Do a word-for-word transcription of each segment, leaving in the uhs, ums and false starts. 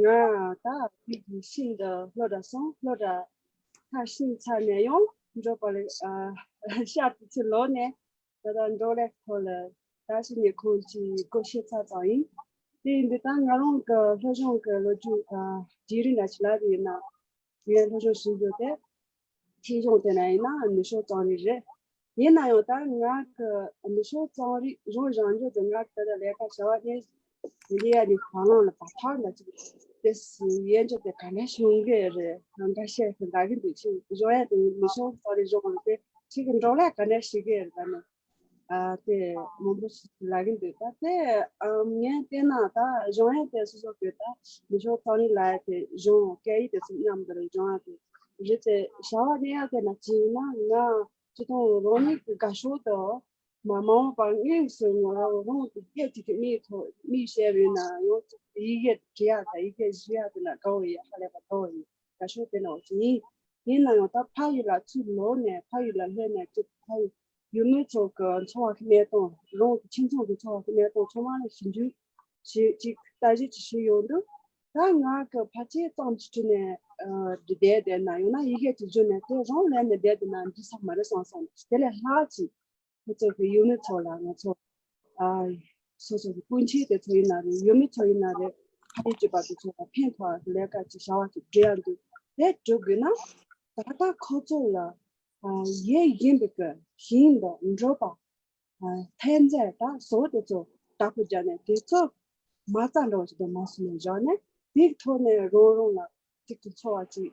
ང་ད་དེ་གི་ཤིང་དུ་སློབ་གྲྭ་སོང་། སློབ་གྲྭ་མཐར་ཕྱིན་ཚར་ནས་ཡང་འགྲོ་པ་ལ་ཨ་ཤར་དུ་ཚུར་ལོག་ནས། ད་ལྟ་འབྲོག་ལས་ཐོག་ལ་ད་ཕྱི་ནས་ཁོང་ཅིག་སྒོ་ཕྱེ་ཚར་ཙམ་ཡིན། དེ་ཡིན་དུས་ད་ང་རང་གི་སློབ་སྦྱོང་གི་ལོ་རྒྱུས་ཨ་རྗེས་རིང་ལ་ཅིག་ལབ་པ་ཡིན་ན། ངས་སློབ་སྦྱོང་ཞུ་རྒྱུ་དེ་ཁྲིད་གཞུང་དེ་ན་ཡིན་ན་ནུབ་ཕྱོགས་རྩོམ་རིག་རེད། ཡིན་ན་ཡང་ད་ང་གི་ནུབ་ཕྱོགས་རྩོམ་རིག་རང་རང་རྒྱུད་དུ་ང་གི་ད་ལྟ་ལས་ཀ་བྱ་བ་ནི་ལས་ཡ་ནི་བ་ལང་ལ་བ་ཐག་འདྲ་ཅིག་དེ་སུ་ཡན་ཆད་དེ་ག་འདྲ་བྱུང་གི་རེད། གང་འདྲ་བཤད་ཟིན་ད་གི་འདུག་ཅིག་གཞུང་ཡ་དེ་ནུབ་ཕྱོགས་རྩོམ་རིག་གཞུང་ལ་དེ་ཅིག་གི་འབྲོག་ལས་ག་འདྲ་ཞིག་གི་རེད། ད་ནི་ཨ་དེ་མང་པོ་ཞིག་ལབ་གི་འདུག་ད་དེ་ཨ་ངས་བལྟས་ན་ད་གཞུང་ཡ་དེ་སོ་སོ་གི་ད་ནུབ་ཕྱོགས་རྩོམ་རིག་ལ་ཡ་དེ་གཞུང་སྐད་ཡིག་དེ་ཚོ་མཉམ་དུ་རེད། གཞུང་ཡ་དེ་རེད་དེ་བྱ་བ་གནས་ཡ་དེ་ན་ཅིག་ན་ང་སྤྱི་བཏང་རང་ཉིད་ཀྱི་དགའ་ཕྱོགས་དང་མ་མང་བ་དངོས་སུ་ང་རང་རང་གི་སྐད་ཅིག་གི་མིག་ཐོག་མིག་ཤེལ་ཡོད་ན་ཡང་ཡི་གེ་འབྲི་ཡ་དང་ཡི་གེ་བྲི་ཡ་དེ་ན་དགའ་བོ་ཡིན། ཧ་ལས་པ་དགའ་བོ་ཡིན། དགའ་ཕྱོགས་དེ་ན་འོ་ཅི་ཡིན། ཡིན་ན་ཡང་ད་ཕ་ཡུལ་ལ་ཚུར་ལོག་ནས་ཕ་ཡུལ་ལ་སླེབས་ནས་ཅིག་ཕ་ཡུལ་ཡུལ་མི་ཚོ་གི་འཚོ་བ་གི་གནས་སྟངས་རང་གི་ཁྱིམ་ཚང་གི་འཚོ་བ་གི་གནས་སྟངས་ཚང་མ་ལ་ཞིབ་འཇུག་ཞིག་ཅིག་ལྟ་ཞིབ་ཅིག་ཞུས་ཡོང་དུས། ད་ང་གི་ཕལ་ཆེར་རྩོམ་ཅིག་བྲིས་ནས་ཨ་འབྲི་བསྡད་བསྡད་ན་ཡང་ན་ཡི་གེ་ཅིག་བརྗོད་ནས་དེ་རང་ལས་ནས་བསྡད་བསྡད་ན་འབྲི་ས་མ་རེད་བསམ་སོང་། དེ་ལས་ལྷག་ཅིག་ཁོ་ཚོ་གི་ཡུལ་མི་ཚོ་ལ་ང་ཚོ་ཨ་སོ་སོ་གི་སྤུན་མཆེད་དེ་ཚོ་ཡིན་ན་རེད། ཡུལ་མི་ཚོ་ཡིན་ན་རེད། ཕ་ཡུལ་གྱི་བར་དུ་ཚོ་ལ་ཕན་ཐོགས་པའི་ལས་ཀ་ཅིག་བྱ་བ་ཅིག་སྒྲུབ་ཡ་འདུག་དེ་སྒྲུབ་དགོས་ན་ད་ལྟ་ཁོ་ཚོ་ལ་ཨ་ཡིད་བཞིན་པའི་གི་ཞིང་དང་འབྲོག་པ། ཨ་ཐན་རྫས་དང་བཟོ་དེ་ཚོ་བདག་པོ་རྒྱག་ནས་དེ་ཚོ་མ་རྩ་འདྲ་བོ་ཞིག་ཏུ་མ་སོང་ནས་བཞག་ནས་དེའི་ཐོག་ནས་རང་རང་ལ་གཅིག་ཏུ་འཚོ་བ་ཅིག་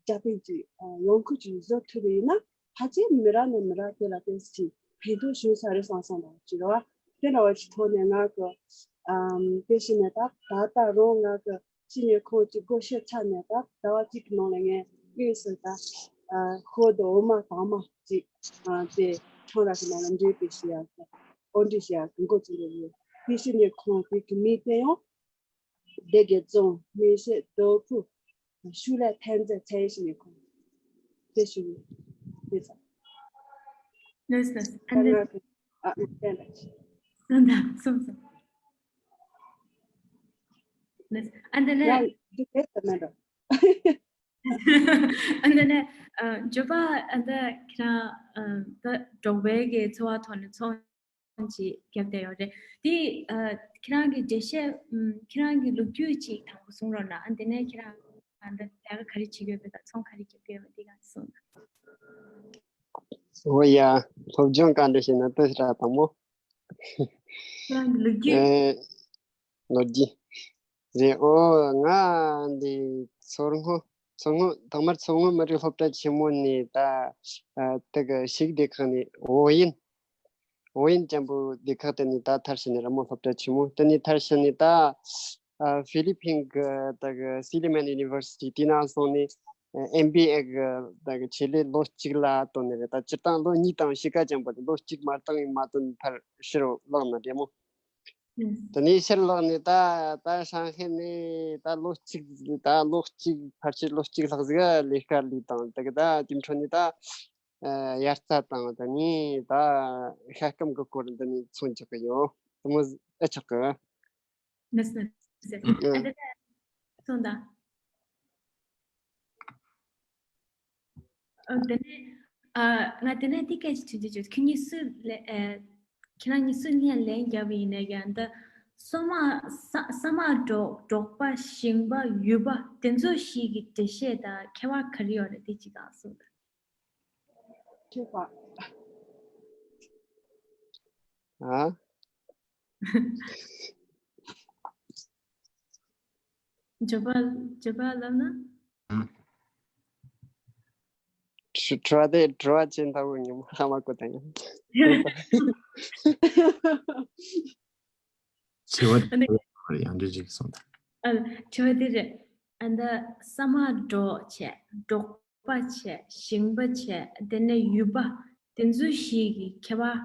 རྒྱ་ཕན་ཅིག་ཨ་ཡོང་ཁུལ་ཅིག་བཟོ་ཐུབ་པ་ཡིན་ན་ཕལ་ཆེར་མི་རབས་ནས་མི་རབས་དེ་ལ་ཏོག་ཙམ་ཕན་ཐོགས་བྱུང་ས་རེད་བསམ་བསམ་འདྲ་བོ་ཅིག་རེད་བ། དེ་འདྲ་བོ་ཅིག་ཐོག་ནས་ང་གི་ཨམ་དེ་བཞིན་ནས་ད་ད་ལྟ་རང་ང་གི་ཕྱི་ཉིན་ཁོང་གཅིག་སྒོ་ཕྱེ་ཚར་ནས་ད་ཟླ་བ་གཅིག་གི་ནང་ལ་ངས་དངོས་སུ་ད་ཨ་ཤོག་དང་འོ་མ་དྭངས་མ་གཅིག་ཨ་དེ་ཁྲང་ར་གི་ནང་ལ་འདྲེས་པའི་ཞིག་ཡ་ཨོ་འདྲི་ཞིག་ཡ་གི་འགོ་བཙུགས་ཡོད། དེ་ཕྱི་ཉིན་ཁོང་དེ་གི་མི་དེ་ཡང་སྡེ་དགེ་རྫོང་མི་ཤེས་རྡོ་ཕུ་ཤུ་ལས་ཐན་རྫས་ཚན་ཞིག་ཡོད་ཁོང་དེ་ཞུ་ཡོད་དེ་ཚ། ལགས་ལགས། ཨ་ད་ནི་ང་གི་ཨ་ཨ་བསྟན་ལ་སོང་ད་སོང་སོང་། ལགས་ཨ་འདི་ཡ་ནས་འདི་དེ་ལྟ་མེད་འགྲོ། ཨ་འདི་ནས་ཨ་འཇོ་པ་ཨ་ད་ཁྱེད་རང་ཨ་ད་འབྲོག་པའི་གི་འཚོ་བ་ཐོག་ནས་ཚོང་ཅིག་བརྒྱབ་བསྡད་ཡོད་རེད། དེ་ཨ་ཁྱེད་རང་གི་འགྲེལ་བཤད་ཨམ་ཁྱེད་རང་གི་ལོ་རྒྱུས་ཅིག་དང་པོ་གསུང་རོགས་གནང་། ཨ་འདི་ནས་ཁྱེད་རང་ཨ་ད་ལས་ཀ་ག་རེ་བྱེད་ཀྱི་ཡོད་པ་དང་ཚོང་ག་རེ་རྒྱབ་ཀྱི་ཡོད་པ་འདི་ག་གསུང་དང་། འོ་ཡ། སློབ་སྦྱོང་ག་འདྲ་བྱས་ན་ལྟོས་ར་དང་མོ། ཁྱེད་རང་གི་ལོ་རྒྱུས། ཨེ། ལོ་རྒྱུས། རེད། འོ་ང་འདི་མཚོ་སྔོན། མཚོ་སྔོན་དང་མར་མཚོ་སྔོན་མི་རིགས་སློབ་གྲྭ་ཆེན་མོ་ནས་ད་ཨ་དེ་གི་ཞིག་སྡེ་ཁག་ནས་ཝོ་ཡིན། ཝོ་ཡིན་ཅམ་པོ་སྡེ་ཁག་དེ་ནས་ད་མཐར་ཕྱིན་ནས་ར་མོ་སློབ་གྲྭ་ཆེན་མོ་དེ་ནས་མཐར་ཕྱིན་ནས་ད་ཨ་ཧྥི་ལི་ཕིན་གི་ད་གི་སི་ལི་མན་ཡུ་ནི་ཝར་སི་ཊི་དེ་ནང་སོང་ནས་ཨེམ་བི་ཨེ་གི་ད་གི་ཆེད་ལས་ལོ་གཅིག་ལ་བཏོན་ནས་རེད། ད་སྤྱིར་བཏང་ལོ་གཉིས་དང་ཕྱེད་ཀ་ཅན་པོ་དེ་ལོ་གཅིག་མ་བཏང་ཡིན་མ་བཏོན་ཕར་ཕྱིར་བླངས་ན་འདྲེ་མོ། ཨུམ། དེ་ནས་ཕྱིར་ལོག་ནས་ད་ད་ཧྲང་ཧའེ་ནས་ད་ལོ་གཅིག་ད་ལོ་གཅིག་ཕལ་ཆེར་ལོ་གཅིག་ལྷག་ཟིག་ལས་ཀ་ལས་དང་དེ་གི་ད་དེའི་འཕྲོ་ནས་ད་ཨ་དབྱར་རྩྭ་དང་དེ་ནས་ད་ཤ་སྐམ་གི་སྐོར་འདི་ནས་ཚོང་རྒྱག་གི་ཡོད། དེ་མོ་ཨེ་ཆོག་གི། ནས་ནས་ཨ་དེ་ད་སོང་ད། ཨ་དེ་ནས་ཨ་ང་དེ་ནས་དེ་སྐད་ཅིག་དྲི་རྒྱུ་བྱུང་། ཁྱེད་གཉིས་སུ་ལས་ཨ་ཁྱེད་རང་གཉིས་སུ་ལན་ལན་རྒྱབ་ཡིན་ནས་ཀྱང་འདི་ས་མ་ས་ས་མ་འབྲོག་འབྲོག་པ་ཞིང་པ་ཡུལ་པ་དེ་ཚོ་ཞིག་གི་འགྲེལ་བཤད་དང་ཁྱད་པར་ག་རེ་ཡོད་རེད་དེ་ཅིག་གང་གསུངས་དང་། ཁྱད་པར། ཨ། ཇོ་པ་ཇོ་པ་ལབ་ན། དྲི་དྲི་བ་དེ་དྲི་བ་ཅན་ལྟ་བུ་ཉི་མ་ཧ་མ་གོ་ད་ཡང་། དྲི་བ་ཨ་ནི་དེ་ཡང་འདྲི་ཅིག་སོང་ད། ཨ་དྲི་བ་དེ་རེད། ཨ་ད་ས་མ་འབྲོག་བྱས་འབྲོག་པ་བྱས་ཞིང་པ་བྱས་དེ་ནས་ཡུལ་པ་དེ་ཚོ་ཞིག་གི་ཁྱད་པར་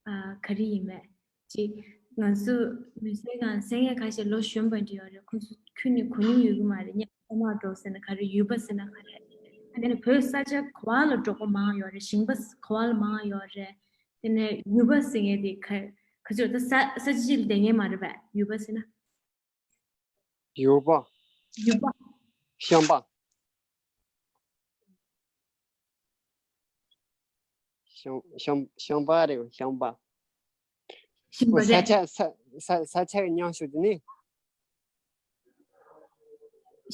ཨ་ག་རེ་ཡིན་མེད་ཅིག་ང་ཚོ་མི་སེར་གང་སེང་གེ་ཁ་ཤས་ལོ་གཞོན་པ་འདྲ་ཡོད་རེད། ཁོ་ཚོ་ཁྱོན་ནས་གོ་མྱོང་ཡོད་གི་མ་རེད། ཉ་ས་མ་འབྲོག་ཟེར་ན་ག་རེ་ཡུལ་པ་ཟེར་ན་ག་རེ། དེ་ནས་བོད་ས་ཆ་ག་བ་ལ་འབྲོག་པ་མང་ཡོད་རེད། ཞིང་པ་ག་བ་ལ་མང་ཡོད་རེད། དེ་ནས་ཡུལ་པ་ཟེར་མཁན་དེ་ག་ག་ཚོད་ད་ས་ས་ཆ་གཅིག་ལ་བསྡད་མཁན་མ་རེད་པས་ཡུལ་པ་ཟེར་ན། ཡུལ་པ། ཡུལ་པ། ཤམ་པ། ཤམ་ཤམ་ཤམ་པ་རེད། ཤམ་པ། ཤམ་པ་ཨོ་ས་རེད། ཆ་ས་ས་ས་ཆ་གི་མཉམ་ཞུགས་དེ་ནི།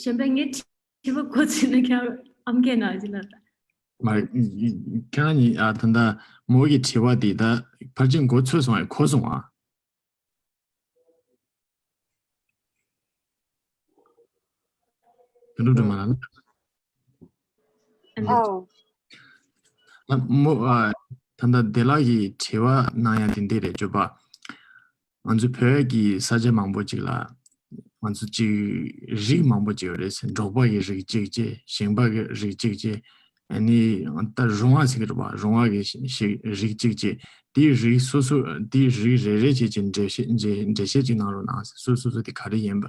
ཤམ་པ་ངའི་དྲི་བ་གོ་ཚོད་ན་ཁྱང་ཨམ་སྐད་ནང་ཅི་ལ་ད། མ་ཁྱང་ནི་ཨ་ད་ད་མོ་གི་དྲི་བ་དེ་ད་ཕལ་ཆེར་གོ་ཚོད་སོང་ཨ་གོ་སོང་ཨ། དོན་གྲུབ་སྒྲོལ་མ་ལགས། ཨ་ནི། ཨའོ། ཨ་མོ་ཨ་ད་ལྟ་བདེ་ལགས་ཀྱིས་དྲི་བ་གནང་ཡ་དེ་འདི་རེད་བརྗོད་པ། ང་ཚོ་བོད་ཀྱི་ས་ཆ་མང་པོ་ཅིག་ལ་ང་ཚོ་ཅིག་རིགས་མང་པོ་ཅིག་ཡོད་རེད་ཟེར། འབྲོག་པ་གི་རིགས་གཅིག་བྱས། ཞིང་པ་གི་རིགས་གཅིག་བྱས། ཨ་ནི་ད་རོང་བ་ཟེར་གི་རེད་པ། རོང་བ་གི་ཞིག་རིགས་གཅིག་བྱས། དེའི་རིགས་སོ་སོ་དེའི་རིགས་རེ་རེ་བྱས་ཀྱི་འགྲེལ་བཤད་འགྲེལ་འགྲེལ་བཤད་ཅིག་གནང་རོགས་གནང་ཟེར། སོ་སོ་སོ་དེ་ག་རེ་ཡིན་པ།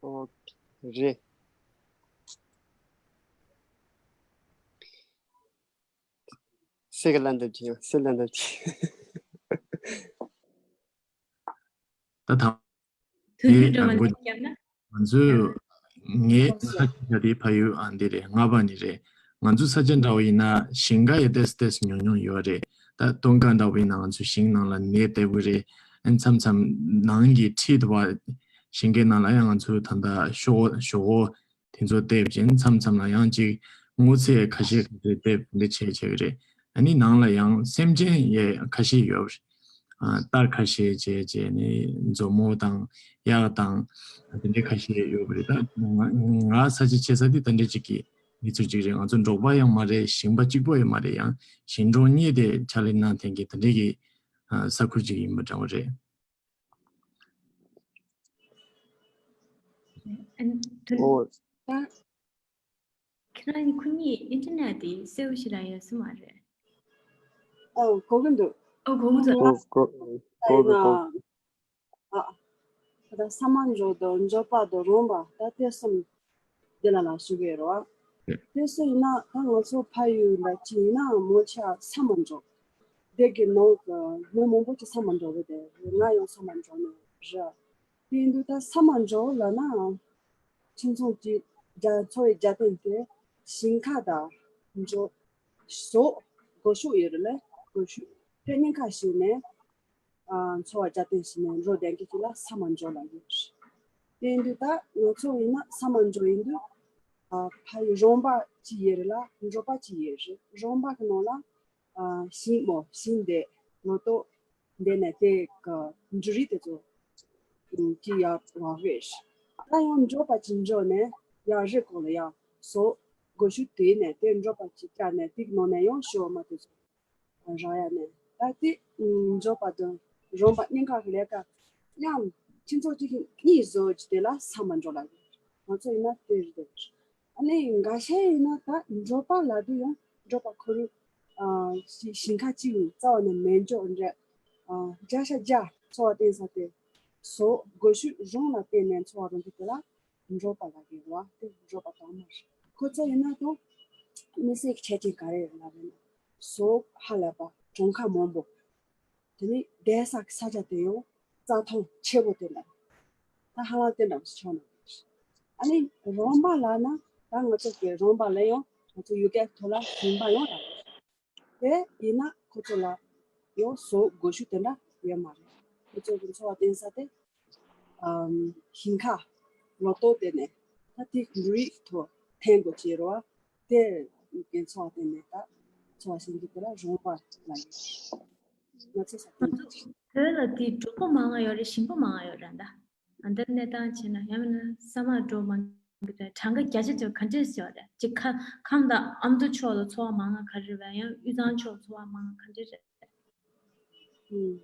ཨོ་རེད། སེ་ག་ལན་འདེབས་ཀྱི་ཡོད། སེ་ལན་འདེབས་ཀྱི། ད་ཐང་དོན་གྲུབ་སྒྲོལ་མ་ལགས་བརྒྱབ་ན། ང་ཚོས་ངའི་ས་ཆ་དེ་ཕ་ཡུལ་ཨ་འདི་རེད། རྔ་པ་ནི་རེད། ང་ཚོ་ས་ཆ་འདྲ་བོ་ཡིན་ན་ཞིང་ཁ་ཡི་ཏེས་ཏེས་ཉུང་ཉུང་ཡོད་རེད། ད་སྟོན་ཁ་འདྲ་བོ་ཡིན་ན་ང་ཚོ་ཞིང་ནང་ལ་ནས་བསྡད་དགོས་རེད། ཨ་མཚམས་མཚམས་ནང་གི་འཁྲིས་དུ་བ་ཞིང་ཁའི་ནང་ལ་ཡང་ང་ཚོ་ད་ལྟ་ཤོག་ཤོག་དེ་ཚོ་བལྟས་པ་ཅིན་མཚམས་མཚམས་ལ་ཡང་ཅིག་སྔོ་ཚལ་ཁ་ཤས་ཁ་ཤས་བལྟས་འདི་བྱས་བྱས་ཀྱི་རེད། ཨ་ནི་ནང་ལ་ཡང་སེམས་ཅན་ཡས་ཁ་ཤས་ཡོད་རེད། ཨ་རྟ་ཁ་ཤས་བྱས་བྱས་ནི་མཛོ་མོ་དང་གཡག་དང་དེ་འདྲའི་ཁ་ཤས་ཡོད་པ་རེད། ད་ང་ང་ས་ཆ་ཆེ་ས་དེ་དེ་འདྲའི་ཅིག་གི་མི་ཚོ་ཅིག་རེད། ང་ཚོ་འབྲོག་པ་ཡང་མ་རེད། ཞིང་པ་གཅིག་པོ་ཡང་མ་རེད། ཡང་ཞིང་འབྲོག་གཉིས་དེ་ཕྱག་ལས་གནང་མཁན་གྱི་དེ་འདྲའི་གི་ས་ཁུལ་ཅིག་ཡིན་པ་འདྲ་བོ་རེད། ཨ་ནི་དོན་ཨོ། ད་ཁྱེད་རང་གཉིས་ཁོ་གཉིས་ཨིན་ཊར་ནེཊ་དེ་གསལ་པོ་ཞིག་རག་ཡོད་ས་མ་རེད། ཨོ་གོ་གི་འདུག་ཨོ་གོ་གི་འདུག་ཨོ་གོ་གོ་གི་གོ་གི། ཨ་ད་ས་མ་འཇོག་དང་འཇོག་པ་དང་རོང་པ་ད་དེ་གསུམ་འདི་ལ་ལ་ཞུ་གི་ཡོད་རེད་བ། དེ་སུ་ཡིན་ན་ད་ང་ཚོ་ཕ་ཡུལ་ལ་ཅི་ཡིན་ན་མོ་ཆ་ས་མ་འཇོག་དེ་གི་ནང་གི་མི་མང་པོ་ཅིག་ས་མ་འཇོག་རེད། དེ་ང་ཡང་ས་མ་འཇོག་ནི་རེད། དེ་ཡིན་དུས་ད་ས་མ་འཇོག་ལབ་ན་ཁྱིམ་ཚང་གི་རྒྱ་འཚོ་བའི་རྒྱ་སྟེང་དེ་ཞིང་ཁ་དང་འཇོག་ཟོག་སྒོ་ཕྱུགས་ཡོད་རེད་ལ། སྒོ་ཕྱུགས་དེ་གཉིས་ཀ་ཞིག་ནས་ཨ་འཚོ་བ་རྒྱ་སྟེང་ཞིག་ནས་འགྲོ་བསྡད་མཁན་ཅིག་ལ་ས་མ་འཇོག་ལབ་ཡོད་རེད། དེ་ཡིན་དུས་ད་ང་ཚོ་ཡིན་ན་ས་མ་འཇོག་ཡིན་དུས་ཨ་ཕ་ཡུལ་རོང་པ་ཅིག་ཡོད་རེད་ལ། འབྲོག་པ་ཅིག་ཡོད་རེད། རོང་པ་གི་ནང་ལ་ཨ་ཞིང་མོ་ཞིང་འདེབས་ལོ་ཏོག་འདེབས་ནས་དེ་གི་འབྲུ་རིགས་དེ་ཚོ་ཅི་ཡག་རག་རེད། ད་ཡང་འབྲོག་པ་ཅིག་འབྱོར་ནས་ཡག་རི་སྐོར་ལ་ཡག་ཟོག་སྒོ་ཕྱུགས་དེ་ནས་དེ་འབྲོག་པ་ཅིག་བཅར་ནས་དེ་གི་ནང་ནས་ཡང་ཞོ་མ་དེ་ཚོ་རག་ཡག་ནས་ད་དེ་འབྲོག་པ་དང་རོང་པ་གཉིས་ཀ་གི་ལས་ཀ་མཉམ་ཁྱིམ་ཚང་གཅིག་གི་གཉིས་བཟོ་རྒྱུ་དེ་ལ་ས་མ་འཇོག་ལབ་ཡོད། ང་ཚོ་ཡིན་ན་དེ་རེད། ཨ་ནི་འགའ་ཤས་ཡིན་ན་ད་འབྲོག་པ་ལབ་དུས་ཡང་འབྲོག་པ་ཁོ་རང་ཨ་ཞི་ཞིང་ཁ་གཅིག་རྩ་བ་ནས་མེད་འཇོག་འདྲ། ཨ་བརྒྱ་ཆ་བརྒྱ་འཚོ་བ་བརྟེན་ས་དེ་ཟོག་སྒོ་ཕྱུགས་རང་ལ་བརྟེན་ནས་འཚོ་བ་རོལ་རྒྱུ་དེ་ལ་འབྲོག་པ་ལབ་ཀྱི་རེད་བ། དེ་འབྲོག་པ་དང་མ་རེད། ཁོ་ཚོ་ཡིན་ན་ད་མི་སེར་གྱི་ཆ་རྐྱེན་ག་རེ་ཡོད་ལབ་ན་ཟོག་ཧ་ལས་པ་གྲངས་ཀ་མང་པོ། དེ་ནི་བསྡད་ས་གི་ས་ཆ་དེ་ཡང་རྩྭ་ཐང་ཆེ་པོ་དེ་འདྲ། ད་ཧ་ལམ་དེ་འདྲ་ཞིག་ཆགས་ནས། ཨ་ནི་རོང་པ་ལབ་ན་ད་ང་ཚོ་གི་རོང་པ་ལ་ཡང་ང་ཚོ་ཡུལ་སྐད་ཐོག་ལ་ཞིང་པ་ཡང་རག་རེད། དེ་ཡིན་ན་ཁོ་ཚོ་ལ་ཡང་ཟོག་སྒོ་ཕྱུགས་དེ་འདྲ་ཡོད་མ་རེད། ཁོ་ཚོ་གི་འཚོ་བ་བརྟེན་ས་དེ་ཨམ་ཞིང་ཁ་ལོ་ཏོག་དེ་ནས་ད་དེ་འབྲུ་རིགས་ཐོག་འཐེན་དགོས་ཀྱི་རེད་བ། དེ་གི་འཚོ་བ་དེ་ནས་ད་འཚོ་བ་ཞིང་གི་དེ་ལ་རོང་པ་ལ་ཡོད། ང་ཚོ་ས་ང་ཁུལ་ཚོ་བོད་ལ་དེ་འབྲོག་པ་མང་ང་ཡོད་རེད། ཞིང་པ་མང་ང་ཡོད་རེད་ད། ཨ་འདིར་གནས་སྟངས་བྱས་ན་ཡང་མིན་ན་ས་མ་འབྲོག་མང་གི་དོན་གྲངས་ཀ་བརྒྱ་ཆ་བརྒྱ་ག་འདྲས་ཡོད་རེད། ཅིག་ཁ་ཁམས་དང་ཨ་མདོ་ཕྱོགས་ལ་འཚོ་བ་མང་ང་ག་རེ་རེད་བས། ཡང་དབུས་གཙང་ཕྱོགས་འཚོ་བ་མང་ང་ག་འདྲས་རེད། ཨུམ།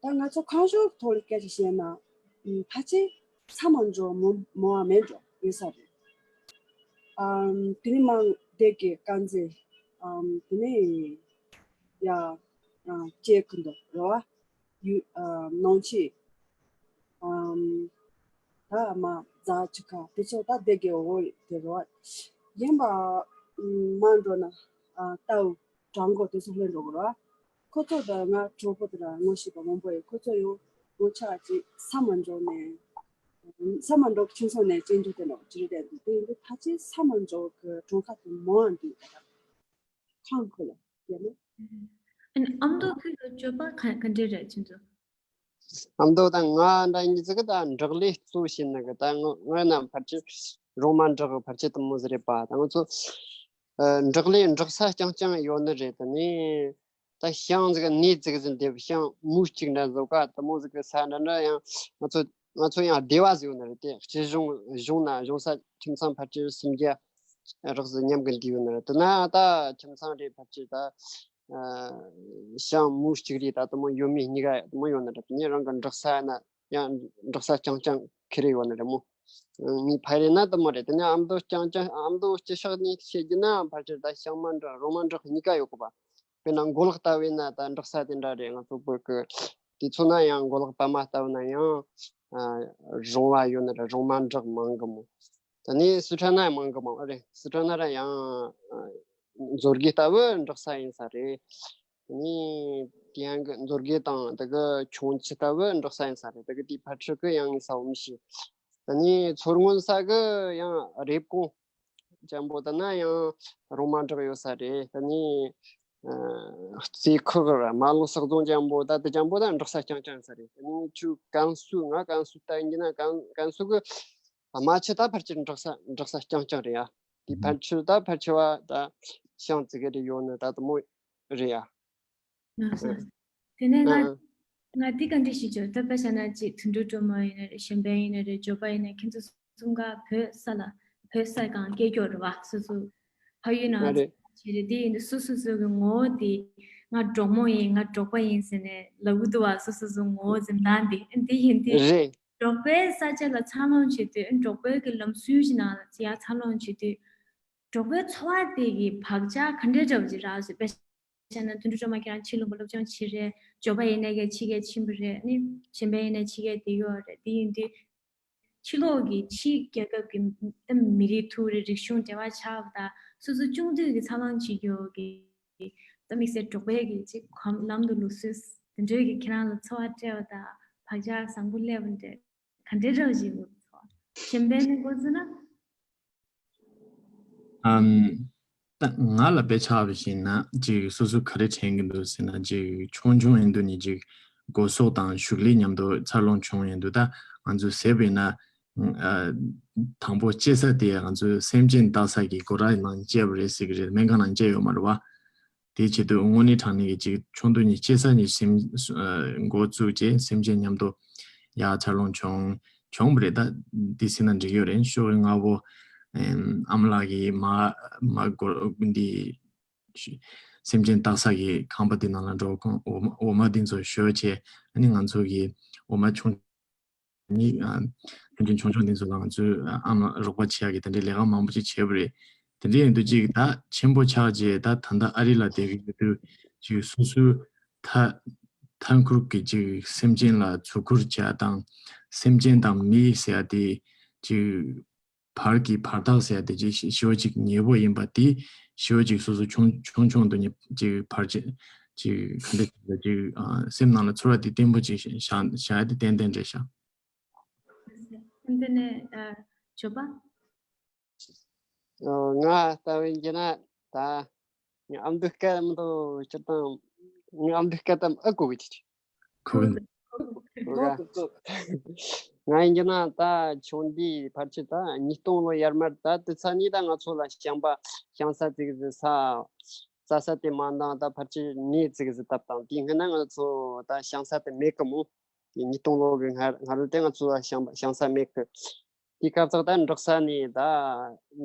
ད་ང་ཚོ་ཁ་ཤོར་ཐོག་ལ་སྐད་ཆ་བཤད་ན། ཨུམ། ཕལ་ཆེར་ས་མ་འབྲོག་མོ་མོ་བ་མེད་འགྲོ་ཡོད་ས་རེད། ཨམ། དེ་ནི་མང་སྡེ་དགེ་དཀར་མཛེས། ཨམ། དེ་ནི་ཡ། ཨ། ལྕེ་ཁུ་འདུག་རེད་བ། ཡུ། ཨ། ནང་ཆེ། ཨམ། ད་མ་རྫ་ཆུ་ཁ་དེ་ཚོ་ད་སྡེ་དགེ་འོ་དེ་རེད་བ། གཞན་པ་ཨམ། མ་འགྲོ་ན། ཨ། རྟའུ་བྲག་འགོ་དེ་ཚོ་སླེབས་འགྲོ་གི་རེད་བ། ཁོ་ཚོ་དང་ང་གྲོགས་པོ་དེ་ལ་ངོ་ཤེས་པ་མང་པོ་ཡོད། ཁོ་ཚོ་ཡང་ངོ་ཆ་ཅིག་ས་མ་འཇོག་ནས་ས་མ་འཇོག་ཁྱིམ་ཚང་ནས་སྐྱེལ་འགྲོ་དེ་ནོ་ཅི་རེད་དེ་འདུག་དེ་ཡིན་དུས་ཕལ་ཆེར་ས་མ་འཇོག་གི་གྲོང་ཁ་དེ་མང་འདུག་ད་ཁང་ཁོ་ལ་ཡ་ནི། ཨ་ནི་ཨ་མདོ་ཁུལ་དུ་སྤྱོད་པ་ག་ག་འདྲས་རེད་ཁྱེད་ཚོ། ཨ་མདོ་དང་ང་འདྲ་ཡིན་ཟིག་གི་ད་འབྲོག་ལས་གཙོ་བྱས་ནི་གི་ད་ངོ་ངོས་ན་ཕལ་ཆེར་རོང་མ་འབྲོག་གི་ཕལ་ཆེར་དེ་མོ་ཟིག་རེད་པ། ད་ང་ཚོ་ཨ་འབྲོག་ལས་འབྲོག་ས་རྐྱང་རྐྱང་ཡོད་ནི་རེད། དེ་ནས་ད་ཤང་ཟིག་གི་གནས་ཟིག་ཟིག་འདེབས་ཤང་མུའུ་གཅིག་འདྲ་བཟོ་ག་དེ་མོ་ཟིག་གི་ས་འདྲ་འདྲ་ཡང་ང་ཚོ་ང་ཚོ་ཡང་སྡེ་བ་ཟིག་ཡོད་ནི་རེད། དེ་སྤྱི་གཞུང་གཞུང་ན་གཞུང་ས་ཁྱིམ་ཚང་ཕལ་ཆེར་སུམ་བརྒྱ་རག་ཟིག་མཉམ་གི་འདུས་ཡོད་ནི་རེད། དེ་ན་ད་ཁྱིམ་ཚང་རེད་ཕལ་ཆེར་ད། ཨ་ཤང་མུའུ་གཅིག་རེད། ད་དེ་མོ་ཡོད་མེད་གཉིས་ཀ་དེ་མོ་ཡོད་ནི་རེད། དེ་ནས་རང་གི་འབྲོག་ས་ན་ཡང་འབྲོག་ས་རྐྱང་རྐྱང་ཁེ་རེ་ཡོད་ནི་རེད་མོ། ཨ་ངའི་ཕ་རེ་ན་དེ་མོ་རེད། དེ་ནས་ཨ་མདོ་རྐྱང་རྐྱང་ཨ་མདོ་སྤྱི་ཤག་ནས་བཤད་རྒྱུ་ན་ཕལ་ཆེར་ད་ཤང་མ་འབྲོག་རོང་མ་འབྲོག་གཉིས་ཀ་ཡོད་གི་པ། དཔེར་ན་མགོ་ལོག་ལྟ་བས་ན་ད་འབྲོག་ས་དེ་འདྲ་རེད། ང་ཚོ་བོད་གི་དུས་ཚོད་ན་ཡང་མགོ་ལོག་པ་མ་ལྟ་བས་ན་ཡང་ཨ་རོང་བ་ཡོད་ནི་རེད། རོང་མ་འབྲོག་མང་གི་མོ། ད་ནི་སི་ཁྲོན་ན་མང་གི་མང་རེད། སི་ཁྲོན་ན་ར་ཡང་ཨ་མཛོད་དགེ་ལྟ་བུ་འབྲོག་ས་ཡིན་ས་རེད། ད་ནི་དེ་ཡང་གི་མཛོད་དགེ་དང་དེ་གི་ཁྱུང་ཆུ་ལྟ་བུ་འབྲོག་ས་ཡིན་ས་རེད། དེ་གི་དེའི་ཕར་ཕྱོགས་གི་ཡང་ཡིན་ས་འོ་མི་ཤེས། ད་ནི་མཚོ་སྔོན་ས་གི་ཡང་རེབ་གོང་ཅན་པོ་ད་ན་ཡང་རོང་མ་འབྲོག་ཡོད་ས་རེད། ད་ནི་ཨ་རྩེ་ཁོག་ར་རྨ་ལྷོ་ཟགས་རྫོང་ཅན་པོ་ད་དེ་ཅན་པོ་ད་འབྲོག་ས་རྐྱང་རྐྱང་ས་རེད། ད་ནི་ཁྱོད་ཀན་སུའུ་ང་ཀན་སུའུ་ལྟ་ཡིན་གྱི་ན་ཀན་ཀན་སུའུ་གི་རྨ་ཆུ་ད་ཕལ་ཆེར་འབྲོག་ས་འབྲོག་ས་རྐྱང་རྐྱང་རེད་ཡ། དེ་ཕལ་ཆེར་ད་ཕལ་ཆེ་བ་ད་ཤང་ཙི་གེ་རེ་ཡོད་ནི་ད་དེ་མོ་རེད་ཡ། ལགས་སོ། དེ་ནས་ང་ཨ་ང་འདི་ག་འདྲ་ཞིག་བརྗོད་ད་དཔེ་བཞག་ན་ཅིག་དོན་གྲུབ་སྒྲོལ་མ་ཡིན་ན་རེད། གཞན་ཕན་ཡིན་ན་རེད། འབྱོར་པ་ཡིན་ན་རེད། ཁྱེད་ཚོ་གསུམ་ཀ་བོད་ས་ལ་བོད་ས་སྒང་སྐྱེས་རྒྱུ་རེད་བ། སོ་སོ་ཕ་ཡུལ་ནང་ཨ་རེད། བྱས་རེད། དེ་ཡིན་དུས་སོ་སོ་སོ་གི་ངོ་བོ་དེ་ང་འབྲོག་མོ་ཡིན། ང་འབྲོག་པ་ཡིན་ཟེར་ནས་ལབ་གི་འདུག་བ། སོ་སོ་སོ་ངོ་བོ་འཛིན་སྟངས་དེ་དེ་ཡིན་དུས་རེད། འབྲོག་པའི་ས་ཆ་ལ་འཚར་ལོངས་བྱེད་དུས་འབྲོག་པའི་གི་ལམ་སྲོལ་གྱི་ནང་ལ་ཡར་འཚར་ལོངས་བྱེད་དུས་འབྲོག་པའི་འཚོ་བ་དེ་གི་བག་ཆགས་ག་འདྲའི་འདྲ་བ་ཅིག་རག་ཟེར་དཔེ་བྱས་ན་དོན་གྲུབ་སྒྲོལ་མ་ཁྱེད་རང་ཕྱི་ལོགས་པ་སློབ་སྦྱོང་བྱེད་རེད། འབྱོར་པ་ཡིན་ན་ཡང་ཕྱི་རྒྱལ་ཕྱིན་པ་རེད། ནི་གཞན་པ་ཡིན་ན་ཕྱི་རྒྱལ་བསྡད་ཡོད་རེད། དེ་ཡིན་དུས་ཕྱི་ལོགས་ཀྱི་ཕྱིའི་རྒྱལ་ཁབ་ཀྱི་ཨ་མི་རིགས་ཐུག་རེད། རིག་གཞུང་འབྲེལ་བ་ཆགས་པ་དང་སོ་སོ་ཆུང་དུས་ཀྱི་འཚར་ལོངས་བྱེད་རྒྱུ་གི་ད་དམིགས་བསལ་འབྲོག་པའི་གི་ཅིག་གོམ་ལམ་དུ་ལུགས་སྲོལ་དེ་འདྲའི་གི་ཁྱེད་རང་ལ་ཚོར་བ་སྤྲད་པ་དང་བག་ཆགས་བཟང་པོ་སླེབས་པ་འདྲ་ག་འདྲའི་འདྲ་བ་ཞིག་ཡོད་ཚོར་བ། གཞན་ཕན་ནི་འགོ་བཙུགས་ན། ཨམ། ད་ང་ལ་དཔེ་ཆ་བཞག་པ་ཡིན་ན་ཅིག་སོ་སོ་ག་རེ་དྲན་གྱི་འདུག་ཟེར་ན། ཅིག་ཆུང་ཆུང་ཡིན་དུས་ནས་ཅིག་སྒོ་ཟོག་དང་ཞུགས་ལས་མཉམ་དུ་འཚར་ལོངས་བྱུང་ཡིན་དུས། ད་ང་ཚོ་ཟེར་བ་ཡིན་ན་ཨ་དང་པོ་སྐྱེ་ས་དེ་ང་ཚོའི་སེམས་ཅན་བཏགས་ས་གི་སྒོ་རའི་ནང་སྐྱེས་པ་རེད་ཟེར་གྱི་རེད། སྨན་ཁང་ནང་སྐྱེས་ཡོད་མ་རེད་བ། དེའི་ཆེད་དུ་དངོས་གནས་དྲང་གནས་ཀྱི་ཅིག་ཆུང་དུས་ནས་སྐྱེ་ས་ནས་སེམས་ཨ་འགོ་བཙུགས་རྗེས་སེམས་ཅན་མཉམ་དུ་ཡར་འཚར་ལོངས་བྱུང་བྱུང་བ་རེད། ད་འདི་ཟེར་ན་འགྲིག་ཡོད་རེད། ཤོག་ལྔ་པོ་ཨམ་ཨ་མ་ལགས་ཀྱིས་མ་མ་སྒོ་འདི་སེམས་ཅན་བཏགས་ས་གི་ཁང་པ་འདི་ནང་ལ་འགྲོ་ཁོང་འོ་མ་འོ་མ་འདི་ཚོ་བཞོས་བྱས། ཨ་ནི་ང་ཚོ་གི་འོ་མ་ཆུང་ནི་ཨ་ལྷན་ཆོས་ཆུང་ཆུང་འདི་ཚོ་ལ་ང་ཚོས་ཨ་མ་རོགས་པ་བྱེད་ཡག་གི་དེ་འདྲའི་ལས་ཀ་མང་པོ་ཅིག་བྱས་པ་རེད། དེ་འདྲ་ཡིན་དུས་ཅིག་ད་ཆེན་པོ་ཆགས་རྗེས་ད་ད་ལྟ་ཨ་རི་ལ་བསྡད་ཀྱི་ཡོད་དུས་ཅིག་སོ་སོའི་ཐ་མཐའ་འཁོར་གྱི་ཅིག་སེམས་ཅན་ལ་བརྩི་བཀུར་བྱ་དང་། སེམས་ཅན་དང་མི་ཟེར་ཡ་དེ་ཅིག་བར་གྱི་བར་ཐག་ཟེར་ཡ་དེ་ཅིག་ཞི་བ་ཅིག་ཉེ་པོ་ཡིན་པ་དེ་ཞི་བ་ཅིག་སོ་སོ་ཆུང་ཆུང་ཆུང་དུ་ནི་ཅིག་བར་ཅིག་ཅིག་ག་འདྲ་ཅིག་ཅིག་ཨ་སེམས་ནང་ལ་ཚོར་བ་དེ་བརྟན་པོ་ཅིག་བཞག་བཞག་ཡ་དེ་ཏན་ཏན་རེད་ཤག་འདི་ནས་ཨ་ཇོ་པ། ང་ལྟ་བུ་ཡིན་ན་ད་ང་ཨ་མདོའི་སྐད་མི་འདུག་སྤྱིར་བཏང་ང་ཨ་མདོའི་སྐད་དམ་ཨ་གོ་གི་ཅིག་གོ་གི་འདུག་ང་ཡིན་གྱི་ན་ད་ཆུང་དུས་ཕལ་ཆེར་ད་ཉིས་སྟོང་ལོ་ཡར་མར་ད་དེ་ཚ་ནི་ད་ང་ཚོ་ལ་ཞིང་པ་ཞིང་ས་ཙིག་ཟིག་ས་རྩྭ་ས་དེ་མ་འདང་ད་ཕལ་ཆེར་ནས་ཙིག་ཟིག་བཏབ་དང་དེ་སྔོན་ན་ང་ཚོ་ད་ཞིང་ས་དེ་མེད་གི་མོ། དེ་ཉིས་སྟོང་ལོ་གི་སྔ་སྔ་རོལ་དེ་ང་ཚོ་ཞིང་པ་ཞིང་ས་མེད་གི། དེ་སྐབས་ཐོག་ད་འབྲོག་ས་ནས་ད་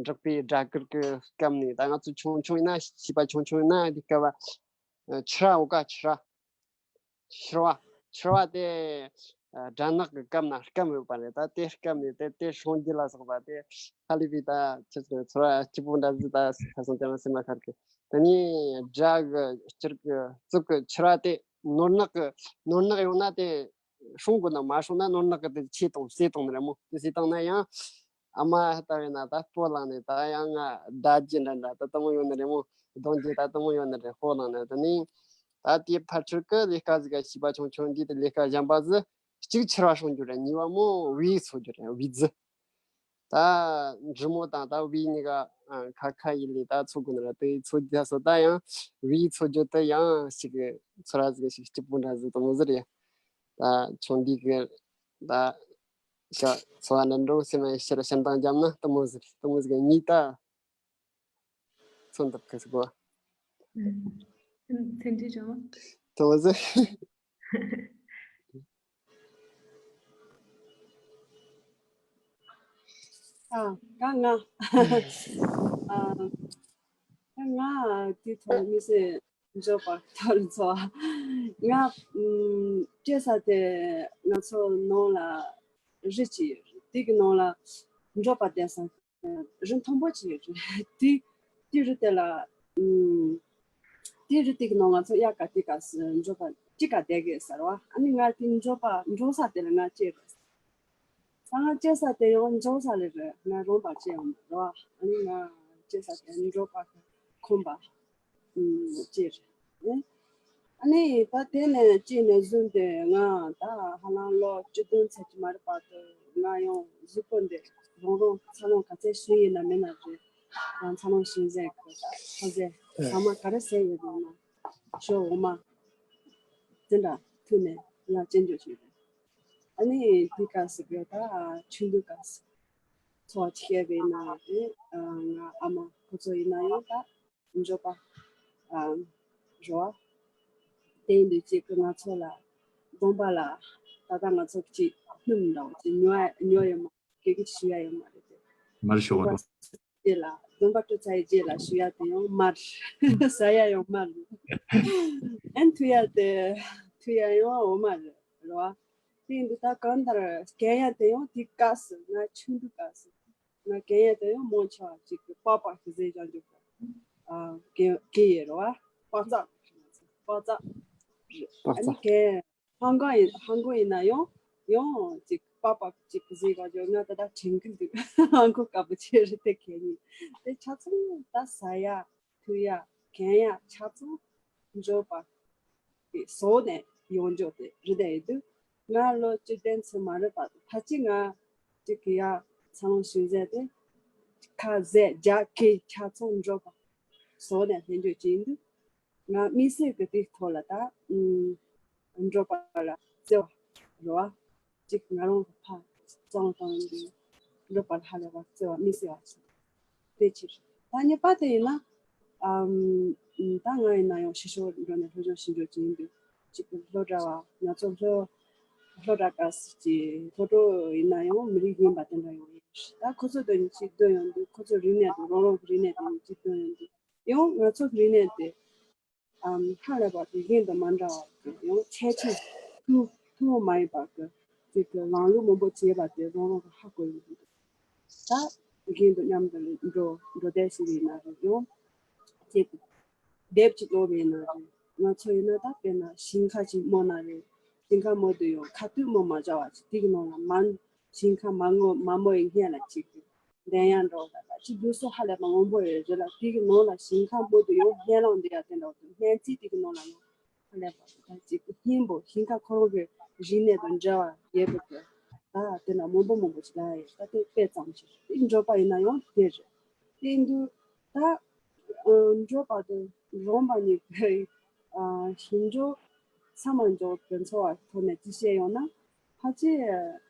འབྲོག་པའི་སྦྲ་གུར་གི་སྐབས་ནས་ད་ང་ཚོ་ཆུང་ཆུང་ཡིན་ན་བྱིས་པ་ཆུང་ཆུང་ཡིན་ན་དེ་སྐབས་ཕྱུ་ར་འོ་ཀ་ཕྱུ་ར་ཕྱུ་ར་ཕྱུ་ར་དེ་སྦྲ་ནག་གི་སྐམ་ན་སྐམ་ཡོད་པ་རེད། ད་དེ་སྐམ་ནས་དེ་དེ་སྲུང་རྒྱུ་ལ་སོགས་པ་དེ་ཧ་ལས་པའི་ད་ཁྱེད་ཚོ་ཚོར་བ་སྐྱིད་པོ་འདྲ་ཟིག་ད་ཁ་སང་དེ་རིང་སེམས་ལ་ཤར་གི། དེ་ནས་སྦྲ་གི་སྤྱིར་གི་གཙུག་གི་ཕྱུ་ར་དེ་ནོར་ནག་གི་ནོར་ནག་ཡོང་ན་དེ་སྲུང་དགོས་ན་མ་སྲུང་ན་ནོར་ནག་གི་དེ་ཆེ་གཏོང་ཟས་གཏོང་ནི་རེད་མོ། དེ་ཟས་བཏང་ན་ཡང་ཨ་མ་ལྟ་བས་ན་ད་སྤོ་ལངས་ནས་ད་ཡང་ང་ཟླ་རྒྱུ་འདྲ་འདྲ་ད་དེ་མོ་ཡོང་ནི་རེད་མོ། གདོང་རྒྱུ་ད་དེ་མོ་ཡོང་ནི་རེད། སྤོ་ལངས་ནས་དེ་ནས་ ད་དེའི་ཕལ་ཆེར་གི་ལས་ཀ་ཟིག་ག་ཤེས་པ་ཆུང་ཆུང་འདི་དེ་ལས་ཀ་གཞན་པ་ཟིག་གཅིག་ཕྱིར་བ་སོང་རྒྱུ་རེད། གཉིས་པ་མོ་བི་འཚོ་རྒྱུ་རེད། བི་ཛི། ད་འབྲི་མོ་དང་ད་བི་གཉིས་ཀ་ཨ་ཁ་ཁ་ཡིན་ལས་ད་འཚོ་དགོས་ན་ར། དེ་འཚོ་རྒྱུ་སོ་ད་ཡང་བི་འཚོ་རྒྱུ་དེ་ཡང་ཞིག་ཚོ་ར་ཟིག་ཞིག་སྐྱིད་པོ་འདྲ་ཟིག་དེ་མོ་ཟིག་རེད། ད་ཆུང་འདི་གི་ད་ཤ་འཚོ་བ་འདྲ་འགྲོ་སེམས་ཤར་ཤར་དང་འཇམ་ན་དེ་མོ་ཟིག་རེད། དེ་མོ་ཟིག་གཉིས་ད། མཚོན་ཐུབ་ཀི་ཟིག་གོ། ཐན་ཐན་ཅི་ཅང་། དེ་མོ་ཟིག་ཨ། ད་ང་། ཨ། ད་ང་དེ་ཐོག་མི་སེ་འཇོག་པ་ཐོག་ལ་ཚོ། ང་ཨམ་སྐྱེ་ས་དེ་ང་ཚོ་ནང་ལ་རི་ཅིག་ཡོད་རེད། དེ་གི་ནང་ལ་འཇོག་པ་བསྡད་ས་རི་མཐོན་པོ་ཅིག་ཡོད་རེད། དེ་དེ་རི་དེ་ལ་ཨམ་དེ་རི་དེ་གི་ནང་ང་ཚོ་དབྱར་ཁ་དེ་ག་སེ་འཇོག་པ་ཅི་ག་བསྡད་གི་ཟེར་བ། ཨ་ནི་ང་དེ་འཇོག་པ་འགྲོ་ས་དེ་ལ་ང་སྐྱེ་རེད། ས་ང་སྐྱེ་ས་དེ་ཡང་འཇོག་ས་ལས་རེད། ང་རོང་པ་སྐྱེ་ཡོང་རེད་བ། ཨ་ནི་ང་སྐྱེ་ས་དེ་འཇོག་པ་ཁོམ་པ་ཨུམ་སྐྱེ་རེད། ཨ་ནི་ད་དེ་ནས་སྐྱེས་ནས་བཟུང་སྟེ་ང་ད་ཧ་ལམ་ལོ་བཅུ་བདུན་ཚར་གྱི་མ་རེད་བར་དུ་ང་ཡང་གཟུགས་པོ་འདི་རང་རང་འཚར་ལོངས་ག་ཚད་ཕྱིན་ཡིན་ན་མིན་ན་རེད། ང་འཚར་ལོངས་ཕྱིན་ཟེར་གི་ད་ཁ་ཟས་ཟ་མ་ག་རེ་ཟས་ཡོད་ན་ཞོ་འོ་མ་དེ་འདྲ་ཐུག་ནས་ང་སྐྱེ་འཇོག་བྱས་རེད། ཨ་ནི་དེ་སྐབས་སུ་གི་ད་ཆུང་དུས་སྐབས་སུ་འཚོ་བ་བྱས་པའི་ནང་དེ་ང་ཨ་མ་ཁོ་ཚོ་ཡིན་ན་ཡང་ད་འཇོག་པ་རོ། དེ་ཡིན་དུས་གཅིག་གི་ང་ཚོ་ལ་སྡོམ་པ་ལ་ད་ལྟ་ང་ཚོ་གཅིག་སྣུམ་འདྲ་བོ་ཅིག་ཉོ་ཉོ་ཡོད་མ་རེད། སྐད་ཀྱི་ཞུ་ཡ་ཡོད་མ་རེད་དེ། མར་ཞོག་རོ། རྗེས་ལ་སྡོམ་པ་སྤྲོད་ཚར་ཡི་རྗེས་ལ་ཞུ་ཡ་དེ་ཡང་མར་ཟ་ཡ་ཡང་མར། ཨན་ཐུ་ཡ་དེ་ཐུ་ཡ་ཡང་འོ་མ་རེད་རོ། དེ་འདི་ད་གང་ལྟར་གན་ཡ་དེ་ཡང་དེ་སྐབས་སུ་ང་ཆུང་དུས་སྐབས་སུ་ང་གན་ཡ་དེ་ཡང་མང་ཆེ་བ་ཅིག་གི་པགས་པ་ཞིག་ཟས་བཞག་འཇོག་གི་ཨ་གན་གན་ཡེ་རོ། པགས་རྩ་པགས་རྩ་རེད། པགས་རྩ། ཨ་ནི་གན། ཧང་གོ་ཡིན་ཧང་གོ་ཡིན་ན་ཡང་ཡང་ཅིག་པགས་པ་ཅིག་གཟིགས་ག་ཅོ་ང་ད་ད་དྲན་གི་འདུག་ཧང་གོ་དཀའ་པོ་ཆེ་རེད་དེ། གད་སྙིགས་དེ་ཆ་ཚང་ད་ཟ་ཡ་འཐུང་ཡ་གན་ཡ་ཆ་ཚང་འཇོག་པ་དེ་བཟོ་ནས་ཡོང་འཇོག་དེ་རེད་དེ་ཡིན་འདུག་ང་ལོ་བཅུ་བདུན་ཚོད་མ་རེད་པ། ད་ཅི་ང་ཅིག་གི་ཡ་ཚང་ཞུ་ཟེར་དེ་ཁ་ཟས་རྒྱ་གི་ཆ་ཚང་འཇོག་པ་བཟོ་ནས་ལྷན་འཇོག་ཅིག་ཡིན་འདུག་ང་དམིགས་བསལ་གྱི་དེའི་ཐོག་ལ་ད་ཨུམ་འགྲོ་པ་ལ་བརྩེ་བ་རེད་བ། གཅིག་ང་རང་གི་ཕ་གཙང་བཏང་འདི་འགྲོ་པ་ལ་ཧ་ལས་པ་བརྩེ་བ་དམིགས་བསལ་བ་ཞིག་དེ་ཕྱིར་ད་གཉིས་པ་དེ་ཡིན་ན་ཨམ་ད་ང་ཡིན་ན་ཡང་ཕྱི་ཕྱོགས་འགྲོ་ནས་སློབ་སྦྱོང་ཞིག་འགྲོ་གི་ཡིན་འདུག་གཅིག་སློབ་གྲྭ་བ་ང་ཚོ་སློབ་སློབ་གྲྭ་སྐབས་སུ་གཅིག་སློབ་གྲོགས་ཡིན་ན་ཡང་མི་རིགས་རྙིང་པ་དེ་འདྲ་ཡོང་ཡིན། ད་ཁོ་ཚོ་དང་གཅིག་སྡོད་ཡོང་དུས་ཁོ་ཚོ་རིག་གནས་དང་རང་རང་གི་རིག་གནས་དང་གཅིག་སྡོད་ཡོང་དུས་ཡང་ང་ཚོ་གི་རིག་གནས་དེ་ཨམ་ཧ་ལས་པ་དེ་གཞན་དང་མ་འདྲ་བ་གི་ཡང་ཁྱད་ཆོས་ཐུང་ཐུང་མ་ཡིན་པ་གི་ཅིག་གི་ལམ་ལུགས་མང་པོ་བྱས་པ་དེ་རང་རང་གི་ཧ་གོ་ཡོང་གི་འདུག་ད་གཞན་དང་མཉམ་དུ་འགྲོ་འགྲོ་བསྡད་ཞིག་ཡིན་ན་རེད། ཡང་ཅིག་དེབ་ཅིག་ཀློག་པ་ཡིན་ན་རེད། ང་ཚོ་ཡིན་ན་ད་དཔེར་ན་ཞིང་ཁ་ཅིག་རྨོ་ན་རེད། ཞིང་ཁ་རྨོ་དུས་ཡང་ཁ་ཐུག་རྨོ་མ་བྱ་བ་ཅིག་དེ་གི་ནང་ལ་མ་ཞིང་ཁ་མ་རྨོ་མ་རྨོ་ཡི་སྔོན་ལ་ཅིག་གི་འདོན་ཡ་འདྲ་བོ་ད་ལ་ཅིག་ལུགས་སྲོལ་ཧ་ལས་པ་མང་པོ་ཡོད་རེད་ལ། དེ་གི་ནང་ལ་ཞིང་ཁ་རྨོ་དུས་ཡང་སྔན་ལ་འདི་ཡ་དེ་འདྲ་བོ་དང་སྔན་རྩིས་དེ་གི་ནང་ལ་ཡང་ཧ་ལས་པ་ད་ཅིག་གི་སྙིང་པོ་ཞིང་ཁ་ཁོ་རང་གི་རིག་གནས་དང་འབྲེལ་བ་ཡོད་པ་གི་ད་དེ་འདྲ་མང་པོ་མང་པོ་ཞིག་ལ་ཡོད། ད་དེ་དཔེ་ཙམ་ཞིག་དེ་འགྲོ་པ་ཡིན་ན་ཡང་དེ་རེད། དེ་འདུག་ད་ཨ་འགྲོ་པ་དང་རོང་པ་གཉིས་ཀྱི་ཨ་ཞིང་འབྲོག་ས་མ་འཇོག་གི་འཚོ་བ་ཐོག་ནས་ཅི་བཤད་ཡོང་ན། ཕལ་ཆེར་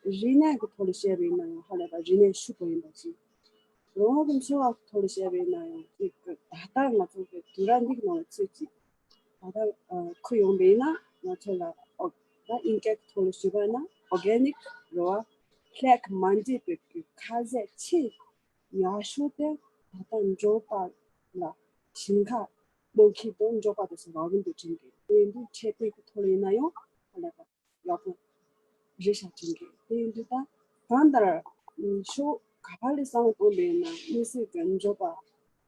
རིག་གནས་ཀྱི་ཐོག་ལ་བཤད་པ་ཡིན་ན་ཡང་ཧ་ལས་པ་རིག་གནས་ཕྱུག་པོ་ཡིན་པ་ཞིག་རོང་བོ་གི་འཚོ་བ་གི་ཐོག་ལ་བཤད་པ་ཡིན་ན་ཡང་ཅིག་ད་ལྟ་ང་ཚོ་གི་དུས་རབས་འདི་གི་ནང་ལ་ཚུད་ཅིག་ད་ལྟ་ཨ་ཁུ་ཡོང་པ་ཡིན་ན་ང་ཚོ་ལ་ཨོ་ད་དབྱིན་སྐད་ཀྱི་ཐོག་ལ་ཞུས་པ་ཡིན་ན་ཨོར་གེ་ནིག་རེད་བ། ལྷད་མ་འདྲེས་པའི་གི་ཁ་ཟས་ཆེས་ཡག་ཤོས་དེ་ད་ལྟ་འབྲོག་པ་ལ་ཞིང་ཁ་རྨོ་མཁན་དང་འབྲོག་པ་དེ་ཚོ་རག་གི་འདུག་དྲན་གི། དེ་ཡིན་དུས་ཁྱད་ལྡན་གྱི་ཐོག་ལ་ཡིན་ན་ཡང་ཧ་ལས་པ་ཡག་པོ་རེད་ཤག་དྲན་གི། དེ་ཡིན་དུས་ད་གང་ལྟར་ཕྱོགས་ག་པ་ལས་བསམ་བློ་གཏོང་པ་ཡིན་ན་དམིགས་བསལ་གྱི་འབྲོག་པ་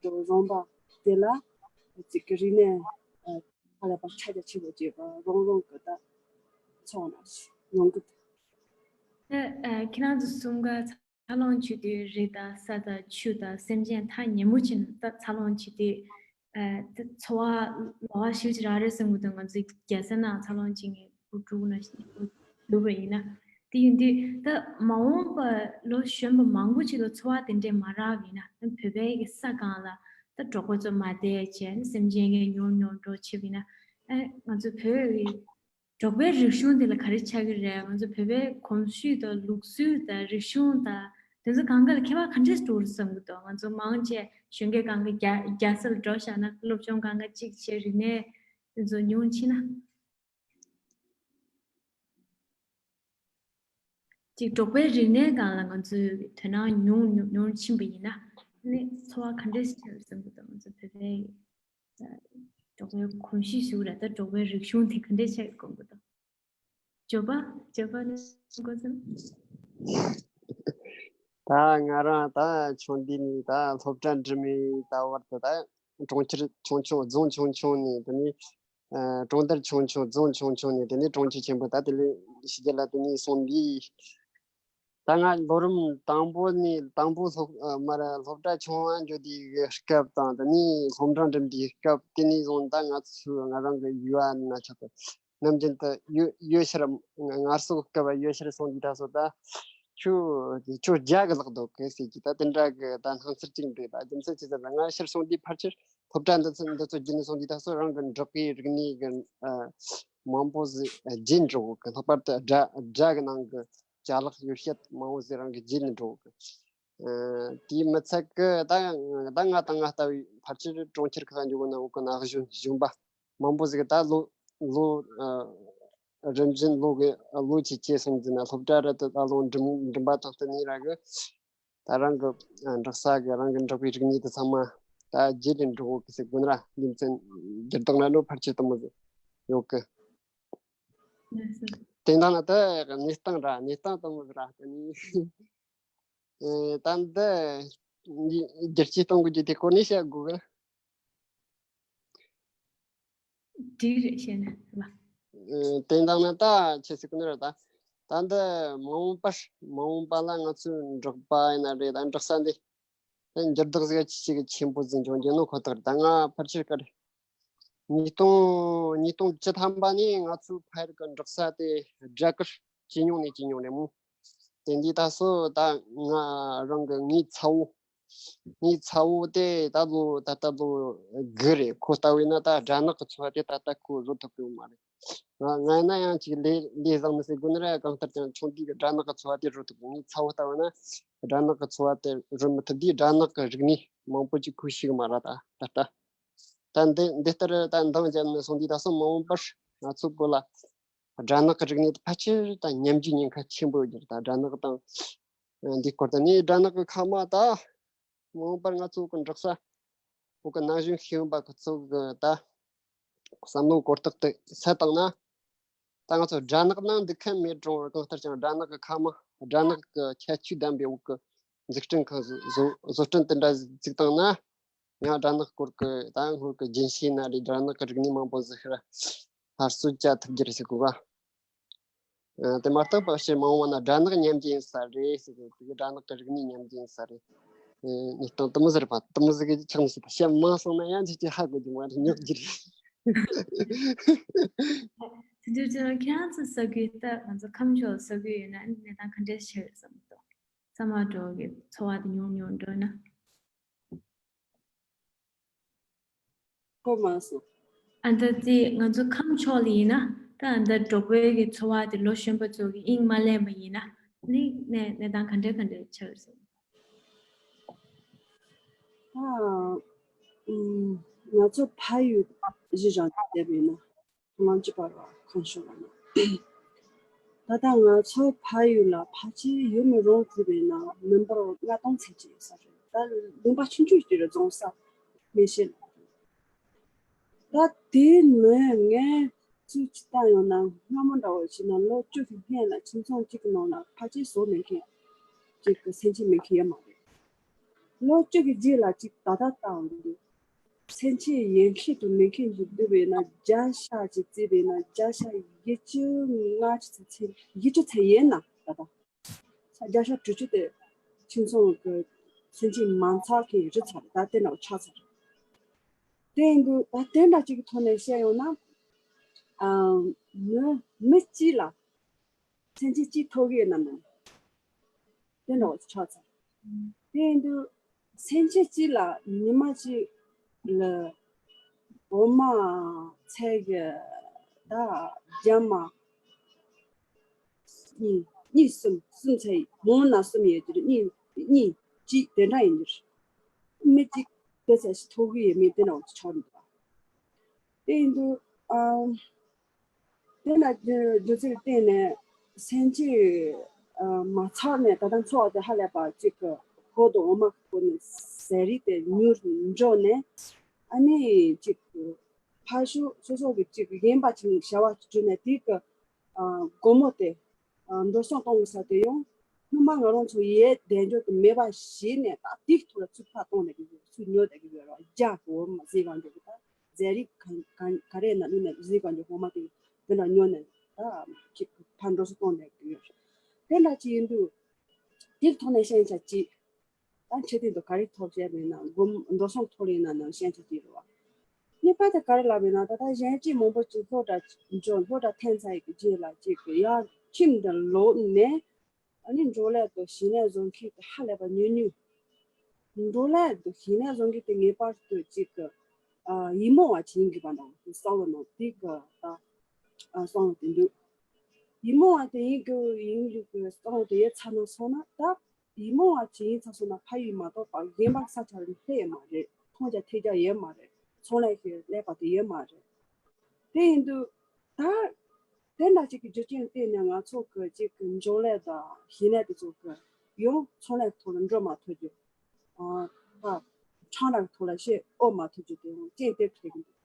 དང་རོང་པ་དེ་ལ་ཅིག་གི་རིག་གནས་ཧ་ལས་པ་ཁྱབ་རྒྱ་ཆེན་པོ་བྱེད་པ་རོང་རོང་གི་ད་ཚོགས་ནང་ཞུགས་ཡོང་གི་འདུག་ད་ཨ་ཁྱེད་རང་ཚོ་གསུམ་ཀ་འཚར་ལོངས་བྱེད་དུས་རི་དང་ས་དང་ཆུ་དང་སེམས་ཅན་ཐག་ཉེ་མོ་ཅིག་ད་འཚར་ལོངས་བྱེད་དུས་ ཨ་ད་འཚོ་བ་ལོགས་ཀ་ཞིག་ཅིག་རག་རེད་བསམ་གི་འདུག་ང་ཚོའི་རྒྱལ་ས་ནང་འཚར་ལོངས་བྱེད་མཁན་བུ་ཕྲུག་ན་བུ་ཕྲུག་ཡིན་ན། དེ་ཡིན་དུས་ད་མ་འོངས་པ་ལོ་གཞོན་པ་མང་པོ་ཅིག་ལ་འཚོ་བ་དེ་འདྲས་མ་རག་པ་ཡིན་ན། བོད་པའི་གི་ས་སྒང་ལ་ད་འབྲོག་པ་ཚོ་མ་བསྡད་བྱས་ནས་སེམས་ཅན་ངན་ཉུང་ཉུང་འགྲོ་ཆེ་བ་ཡིན་ན། ཨ་ང་ཚོ་བོད་ཀྱི་འབྲོག་པའི་རིག་གཞུང་དེ་ལ་ག་རེ་ཆགས་ཀྱི་རེད། ང་ཚོ་བོད་པའི་གོམས་གཤིས་དང་ལུགས་སྲོལ་དང་རིག་གཞུང་དང་དེ་ཚོ་སྒང་ག་ལ་ཁྱད་པར་ག་འདྲས་འགྲོ་གི་རེད་བསམ་གྱི་འདུག་ང་ཚོ་མང་ཆེ་གཞོན་སྐྱེས་སྒང་ག་རྒྱ་རྒྱལ་ས་ལ་འགྲོ་བཞག་ན། སློབ་སྦྱོང་སྒང་ག་གཅིག་བྱས། རིག་གནས་དེ་ཚོ་ཉུང་ཕྱིན་ན། གཅིག་འབྲོག་པའི་རིག་གནས་སྒང་ལ་ང་ཚོས་དོ་སྣང་ཉུང་ཉུང་ཉུང་ཕྱིན་པ་ཡིན་ན། ཨ་ནི་འཚོ་བ་ག་འདྲས་ཆགས་ཀྱི་རེད་བསམ་གྱི་འདུག་ང་ཚོ་བོད་པའི་འབྲོག་པའི་གོམས་གཤིས་ཞུ་ར། ད་འབྲོག་པའི་རིག་གཞུང་དེ་ག་འདྲས་ཆགས་ཀྱི་དགོངས་ཀྱི་འདུག་ཇོ་བ། ཇོ་བ་ནི་གོ་ཚང་། ད་ང་རང་ད་ཆུང་དུས་ནས་ད་སློབ་གྲྭ་འགྲིམ་མི་ད་བར་དུ་ད་གྲོང་ཁྱེར་ཆུང་ཆུང་རྫོང་ཆུང་ཆུང་ནས། དེ་ནས་ཨ་གྲོང་རྡལ་ཆུང་ཆུང་རྫོང་ཆུང་ཆུང་ནས། དེ་ནས་གྲོང་ཁྱེར་ཆེན་པོ་ད་དེ་ལས་ཕྱི་རྒྱལ་ལ་དེ་ནས་སོང་དུས། ད་ང་ལོ་རིམ་དང་པོ་ནས་དང་པོ་སློབ་ཨ་མར་སློབ་གྲྭ་ཆུང་བ་འགྲོ་དུས་ཀྱི་སྐབས་དང་། དེ་ནས་སློབ་འབྲིང་འགྲིམ་དུས་སྐབས་དེ་ནས་བཟུང་ད་ང་ཚོ་ང་རང་གི་ཡུལ་ལ་ཆགས་ཏེ་ནམ་རྒྱུན་དུ་ཡུལ་ཡུལ་ཕྱིར། ང་ང་ཚོ་སྐབས་ཡུལ་ཕྱིར་སོང་དུས་ད་སོ་ད་ཁྱོད་ཁྱོད་རྒྱ་གི་ལག་འདུག་གི་ཟེར་གྱི་ད་དེ་འདྲ་གི་ད་སྣང་ཚུལ་ཅིག་འདུག་ད་རྒྱུ་མཚན་ཅི་ཟེར་ན། ང་ཕྱིར་སོང་དུས་ཕལ་ཆེར་སློབ་གྲྭ་འདི་ཚོ་འདི་ཚོ་བརྒྱུད་ནས་སོང་དུས་ད་སོ་རང་གི་འབྲོག་པའི་རིག་གནས་གི་ཨ་མང་པོ་ཟིག་བརྗེད་འགྲོ་གི། ལྷག་པར་དུ་སྒྲ་སྒྲ་གི་ནང་གི་ཅ་ལག་ཡོ་བྱད་མང་པོ་ཟིག་རང་གི་བརྗེད་ནས་འགྲོ་གི། ཨ་དེས་མི་ཚད་གི་ད་ད་ང་དང་ང་ལྟ་བུའི་ཕལ་ཆེར་གྲོང་ཁྱེར་ཁག་འགྱོ་གི་ན་འོ་གི་ན་གཞོན་གཞོན་པ་མང་པོ་ཟིག་ད་ལོ་ལོ་ཨ་རིམ་བཞིན་ལོ་གི་ལོ་ཆེ་ཆེ་སོང་ཟིན་ན་སློབ་གྲྭ་ར་དུ་ད་ལོ་འགྲིམ་འགྲིམ་པ་དང་བསྟུན་ནས་ར་གི་ད་རང་གི་ཨ་འབྲོག་ས་གི་རང་གི་འབྲོག་པའི་རིག་གནས་དེ་ཚང་མ་ད་བརྗེད་ནས་འགྲོ་གི་ཟེར་དགོས་ན་རྒྱུ་མཚན་འགྱུར་ལྡོག་ན་ནོ་ཕལ་ཆེར་དུ་མོ་ཟིག་ཡོད་གི། དེ་འདྲ་ན་ད་གནས་སྟངས་ར་གནས་སྟངས་དུ་མོ་ཟིག་ར་དེ་ནི། ཨེ་ད་འདི་འདི་བསྒྱུར་བཅོས་གཏོང་དགོས་རྒྱུ་དེ་སྐོར་ནས་བཤད་དགོས་གི། འགྲིག་རེད་བཤད་ན་ལ། ཨེ་དེ་འདྲ་ན་ད་ཆི་ཟེར་གི་ནི་རེད། ད་ད་འདི་མ་འོངས་པར་མ་འོངས་པ་ལ་ང་ཚོའི་འབྲོག་པ་ཡིན་ན་རེད། ད་འབྲོག་ས་འདི་ད་འགྱུར་ལྡོག་ཟིག་ཆེ་ཆེ་གི་ཆེན་པོ་ཟིག་འབྱུང་རྒྱུ་ནོ་ཁོ་ཐག་རེད། ད་ང་ཕལ་ཆེར་ག་རེ། ཉིས་སྟོང་ཉིས་སྟོང་བཅུ་ཐམ་པ་ནས་ང་ཚོའི་ཕ་ཡུལ་གི་འབྲོག་ས་དེ་སྦྲ་གུར་ཇེ་ཉུང་ནས་ཇེ་ཉུང་རེད་མོ། དེ་འདི་ད་སོ་ད་ང་རང་གི་ངའི་ཚ་བོ། ངའི་ཚ་བོ་དེ་ད་ལོ་ད་ལྟ་ལོ་དགུ་རེད། ཁོ་ལྟ་བུ་ཡིན་ན་ད་སྦྲ་ནག་གི་འཚོ་བ་དེ་ད་ལྟ་ཁོ་བཟོ་ཐུབ་ཀྱི་ཡོད་མ་རེད། ང་ང་ཡིན་ན་ཡང་ཅིག་ལས་ལས་བཟང་མི་ཟེར་དགོས་ནི་རེད། གང་ལྟར་ཀྱང་ཆུང་དུས་ཀྱི་སྦྲ་ནག་གི་འཚོ་བ་དེ་བཟོ་ཐུབ་ཀྱི། ངའི་ཚ་བོ་ལྟ་བུ་ན་སྦྲ་ནག་གི་འཚོ་བ་དེ་བཟོ་མི་ཐུབ་དུས་སྦྲ་ནག་གི་རིག་གནས་མང་པོ་ཅིག་ཁོས་ཤེས་གི་མ་རེད་ད་ད་ལྟ། ད་འདི་འདི་ལྟར་ད་འདང་བརྒྱབ་ནས་སོང་དུས་ད་སོ་མ་འོངས་པར་ང་ཚོ་བོད་ལ་སྦྲ་ནག་གི་རིག་གནས་དེ་ཕལ་ཆེར་ད་ཉམས་རྒྱུའི་ཉེན་ཁ་ཆེན་པོ་ཡོད་རྒྱུ་རེད། ད་སྦྲ་ནག་དང་འདི་སྐོར་དུ་ནི་སྦྲ་ནག་གི་ཁ་མ་ད་མ་འོངས་པར་ང་ཚོ་གི་འབྲོག་ས་བོད་གི་ན་གཞོན་ཤེས་ཡོན་པ་ཁོ་ཚོ་གི་ད་བསམ་བློ་གོ་རྟོགས་དེ་སད་བཏང་ན། ད་ང་ཚོ་སྦྲ་ནག་ནང་འདུག་མཁན་མེད་རུང་། གང་ལྟར་ཀྱང་སྦྲ་ནག་གི་ཁ་མ་སྦྲ་ནག་གི་ཁྱད་ཆོས་ལྡན་པའི་འོག་གི་འཛུགས་སྐྲུན་ཁང་བཟོ་བཟོ་བཟོ་སྐྲུན་དེ་འདྲ་བཙུགས་བཏང་ན། ཡང་སྦྲ་ནག་སྐོར་གྱི་ད་སྔོན་གྱི་རྒྱུན་ཤེས་ན་རེད། སྦྲ་ནག་གི་རིག་གནས་མང་པོ་ཟིག་ཤར་སླར་གསོ་བྱ་ཐུབ་རྒྱུ་རེད་ཟེར་གོ་ག། ཨ་དེ་མ་གཏོགས་པ་ཕྱིར་མ་འོངས་པ་ན་སྦྲ་ནག་ཉམས་རྒྱུ་ཡིན་ས་རེད་ཟེར་གི། དེ་གི་སྦྲ་ནག་གི་རིག་གནས་ཉམས་རྒྱུ་ཡིན་ས་རེད། ཨེ་གནས་སྟངས་དེ་མོ་ཟིག་རེད་པ། དེ་མོ་ཟིག་གི་ཆགས་ནས་ཤི་ད་བཤད་མང་སོང་ན་ཡང་ཁྱེད་ཀྱིས་ཧ་གོ་རྒྱུ་མ་རེད། ཉོག་རྒྱུ་རེད། དེ་འདྲ་ཅིག་ཁྱེད་རང་ཚོ་ས་ཁུལ་ད་ང་ཚོ་ཁམས་ཕྱོགས་ས་ཁུལ་ཡོད་ན་གནས་སྟངས་ག་འདྲས་ཆགས་ཡོད་བསམ་གི་འདུག་ས་མ་འབྲོག་གི་འཚོ་བ་དེ་ཉུང་ཉུང་འགྲོ་ན། གོ་མ་སོང་། ཨ་ད་དེ་ང་ཚོ་ཁམས་ཕྱོགས་ལ་ཡིན་ན་ད་ཨ་ད་འབྲོག་པའི་གི་འཚོ་བ་དེ་ལོ་གཞོན་པ་ཚོ་གི་དབྱིངས་མ་ལེན་པ་ཡིན་ན་ནི་གནས་གནས་སྟངས་ག་འདྲ་ག་འདྲ་ཆགས་སོང་། ད་ཨུམ་ང་ཚོ་ཕ་ཡུལ་གཞི་བཞག་བསྡད་པ་ཡིན་ན། ང་ཅི་པར་བ་གང་བྱུང་བ་ན། ད་ལྟ་ང་ཚོ་ཕ་ཡུལ་ལ་ཕལ་ཆེར་ཡུལ་མི་རོང་ཁུལ་བས་ན་མི་འབོར་ལྔ་སྟོང་ཚད་ཅིག་ཡོད་ས་རེད། ད་ལུང་པ་ཆུང་ཆུང་ཞིག་རེད། རྫོང་ས་མེ་ཤེལ་ལ་རེད། ད་དེ་ནས་ངས་ཚུལ་ཅི་ལྟ་ཡོང་ན་སྔ་མོ་འདྲ་བོ་བྱས་ན་ལོ་བཅུ་གི་སྔོན་ལ་ཁྱིམ་ཚང་གཅིག་གི་ནང་ལ་ཕལ་ཆེར་བཟོ་མེད་མཁན་ཅིག་གི་སེམས་ཅན་མེད་མཁན་ཡོད་མ་རེད། ལོ་བཅུ་གི་རྗེས་ལ་ཅིག་ད་ལྟ་ལྟ་འོང་དུས། སེམས་ཅན་ཡོད་མཁན་དང་མེད་མཁན་གྱི་བསྡུར་བས་ན་བརྒྱ་ཆ་གཅིག་བརྩིས་པས་ན་བརྒྱ་ཆ་བཞི་བཅུ་ལྔ་ཅིག་ཚེ་བཞི་བཅུ་ཚེ་ཡིན་ན་ད་ལྟ་བརྒྱ་ཆ་དྲུག་ཅུ་དེ་ཁྱིམ་ཚང་གི་སེམས་ཅན་མ་ཚང་མཁན་རེད་ཚར། ད་དེ་འདྲ་བོ་ཆགས་ཚར། དེ་ཡིན་དུས་ད་དེ་འདྲ་ཅིག་གི་ཐོག་ནས་བཤད་ཡོང་ན། ཨ། མི་མི་གཅིག་ལ་སེམས་ཅན་གཅིག་ཐོབ་གི་ཡོད་ན་མིན། དེ་འདྲ་བ་ཆགས་ཚར། དེ་ཡིན་དུས་སེམས་ཅན་གཅིག་ལ་ཉི་མ་གཅིག་ལ་འོ་མ་ཚལ་གྱི་ད་རྒྱ་མ། གཉིས་གཉིས་གསུམ་གསུམ་ཚེ་མང་ན་གསུམ་ཡོད་དུས་གཉིས་གཉིས་གཅིག་དེ་འདྲ་ཡིན་དུས། མི་གཅིག་དེ་ཚེ་ཞིག་ཐོབ་གི་ཡོད་མེད་དེ་འདྲ་བ་ཆགས་འདུག་དེ་ཡིན་དུས་ཨམ། དེ་ལ་རྒྱུ་རྒྱུ་མཚན་བརྟེན་ནས་སེམས་ཅན་ཨ་མ་ཚར་ནས་ད་ལྟ་འཚོ་བ་དེ་ཧ་ལས་པ་གཅིག་གི་ཧོ་དང་འོ་མ་གི་སྒོ་ནས་ཟས་རིགས་དེ་ཉུང་རུ་འགྲོ་ནས། ཨ་ནི་གཅིག་གི་ཕར་ཞོག་སོ་སོ་གི་གཅིག་གི་རྒན་པ་ཅིག་བྱ་བ་ཅིག་བསྒྲུབས་ནས་དེ་གི་ཨ་སྒོར་མོ་དེ་ཨ་འགྲོ་སོང་གཏོང་གི་ས་དེ་ཡང་སྔོན་མ་ང་རང་ཚོ་ཡས་བསྡད་འཇོག་ཏུ་མེད་པ་ཞིག་ནས་ད་དེའི་ཐོག་ལ་ཚུར་ཕར་གཏོང་བསྡད་ཀྱི་ཡོད། ཚུར་ཉོ་བསྡད་ཀྱི་ཡོད་རེད་བ། རྒྱ་གི་འོ་མ་ཟས་གང་འཇོག་གི་ད་ཟས་རིགས་ག་ག་ག་རེ་ན་ནི་ནས་ཟས་གང་འཇོག་འོ་མ་དེ་དེ་འདྲ་ཉོ་ནས་ད་ཅིག་ཕར་འགྲོ་སོང་གཏོང་བསྡད་ཀྱི་ཡོད་རེད། དེ་འདྲ་ཅིག་ཡིན་དུས་དེའི་ཐོག་ནས་ཤེས་བྱ་ཅིག་ད་འཕྲོད་བསྟེན་དུ་ག་རེ་ཐོབ་བྱས་པས་ན་སྒོམ་འགྲོ་སོང་ཐོབ་ཡིན་ན་ནང་ཤེས་བྱ་ཅིག་རེད་བ། གཉིས་པ་དེ་ག་རེ་ལབ་ཡིན་ན་ད་ལྟ་གཞན་གཅིག་མང་པོ་ཅིག་སློབ་གྲྭ་འབྱོར་སློབ་གྲྭ་ཐོན་ཚར་ཡི་གི་རྗེས་ལ་ཅིག་གི་ཡར་ཁྱིམ་དུ་ལོག་ནས་ཨ་ནི་འབྲོག་ལས་དང་ཞིང་ལས་བཟོ་མཁན་དེ་ཧ་ལས་པ་ཉུང་ཉུང་། འབྲོག་ལས་དང་ཞིང་ལས་བཟོ་མཁན་དེ་ངེས་པར་དུ་ཅིག་གི་ཨ་ཡིག་རྨོངས་པ་ཅིག་ཡིན་དགོས་པ་འདྲ་བོ་བསམ་བློ་ནང་དེ་གི་ད་ཨ་བསམ་བློ་དེ་འདུག་ཡིག་རྨོངས་པ་དེ་ཡིན་དགོས་ཡིན་དགོས་གི་བསམ་བློ་དེ་ཡོད་ཚར་ན་སོང་ན་ད། ཡིག་རྨོངས་པ་ཅིག་ཡིན་ཚར་སོང་ན་ཕ་ཡུལ་མ་གཏོགས་པ་གཞན་པ་ས་ཆ་ལ་སླེབས་ཡོད་མ་རེད། མཐོང་རྒྱ་ཐོས་རྒྱ་ཡོད་མ་རེད། ཚོང་ལས་ཀྱི་ཀླད་པ་དེ་ཡོད་མ་རེད། དེ་ཡིན་དུས་ད་དེ་འདྲ་ཅིག་གི་རྒྱུ་རྐྱེན་བརྟེན་ནས་ང་ཚོ་གི་ཅིག་གི་འབྱོར་ལས་དང་ཞིང་ལས་དེ་ཚོ་གི་ཡང་ཚོང་ལས་ཐོག་ལ་འགྲོ་མ་ཐུབ་རྒྱུ། ཨ་ད་ཁྲང་ར་གི་ཐོག་ལ་བཤད་ཨོ་མ་ཐུབ་རྒྱུ་དེ་ཡང་རྐྱེན་དེ་འཕྲད་ཀྱི་འདུག་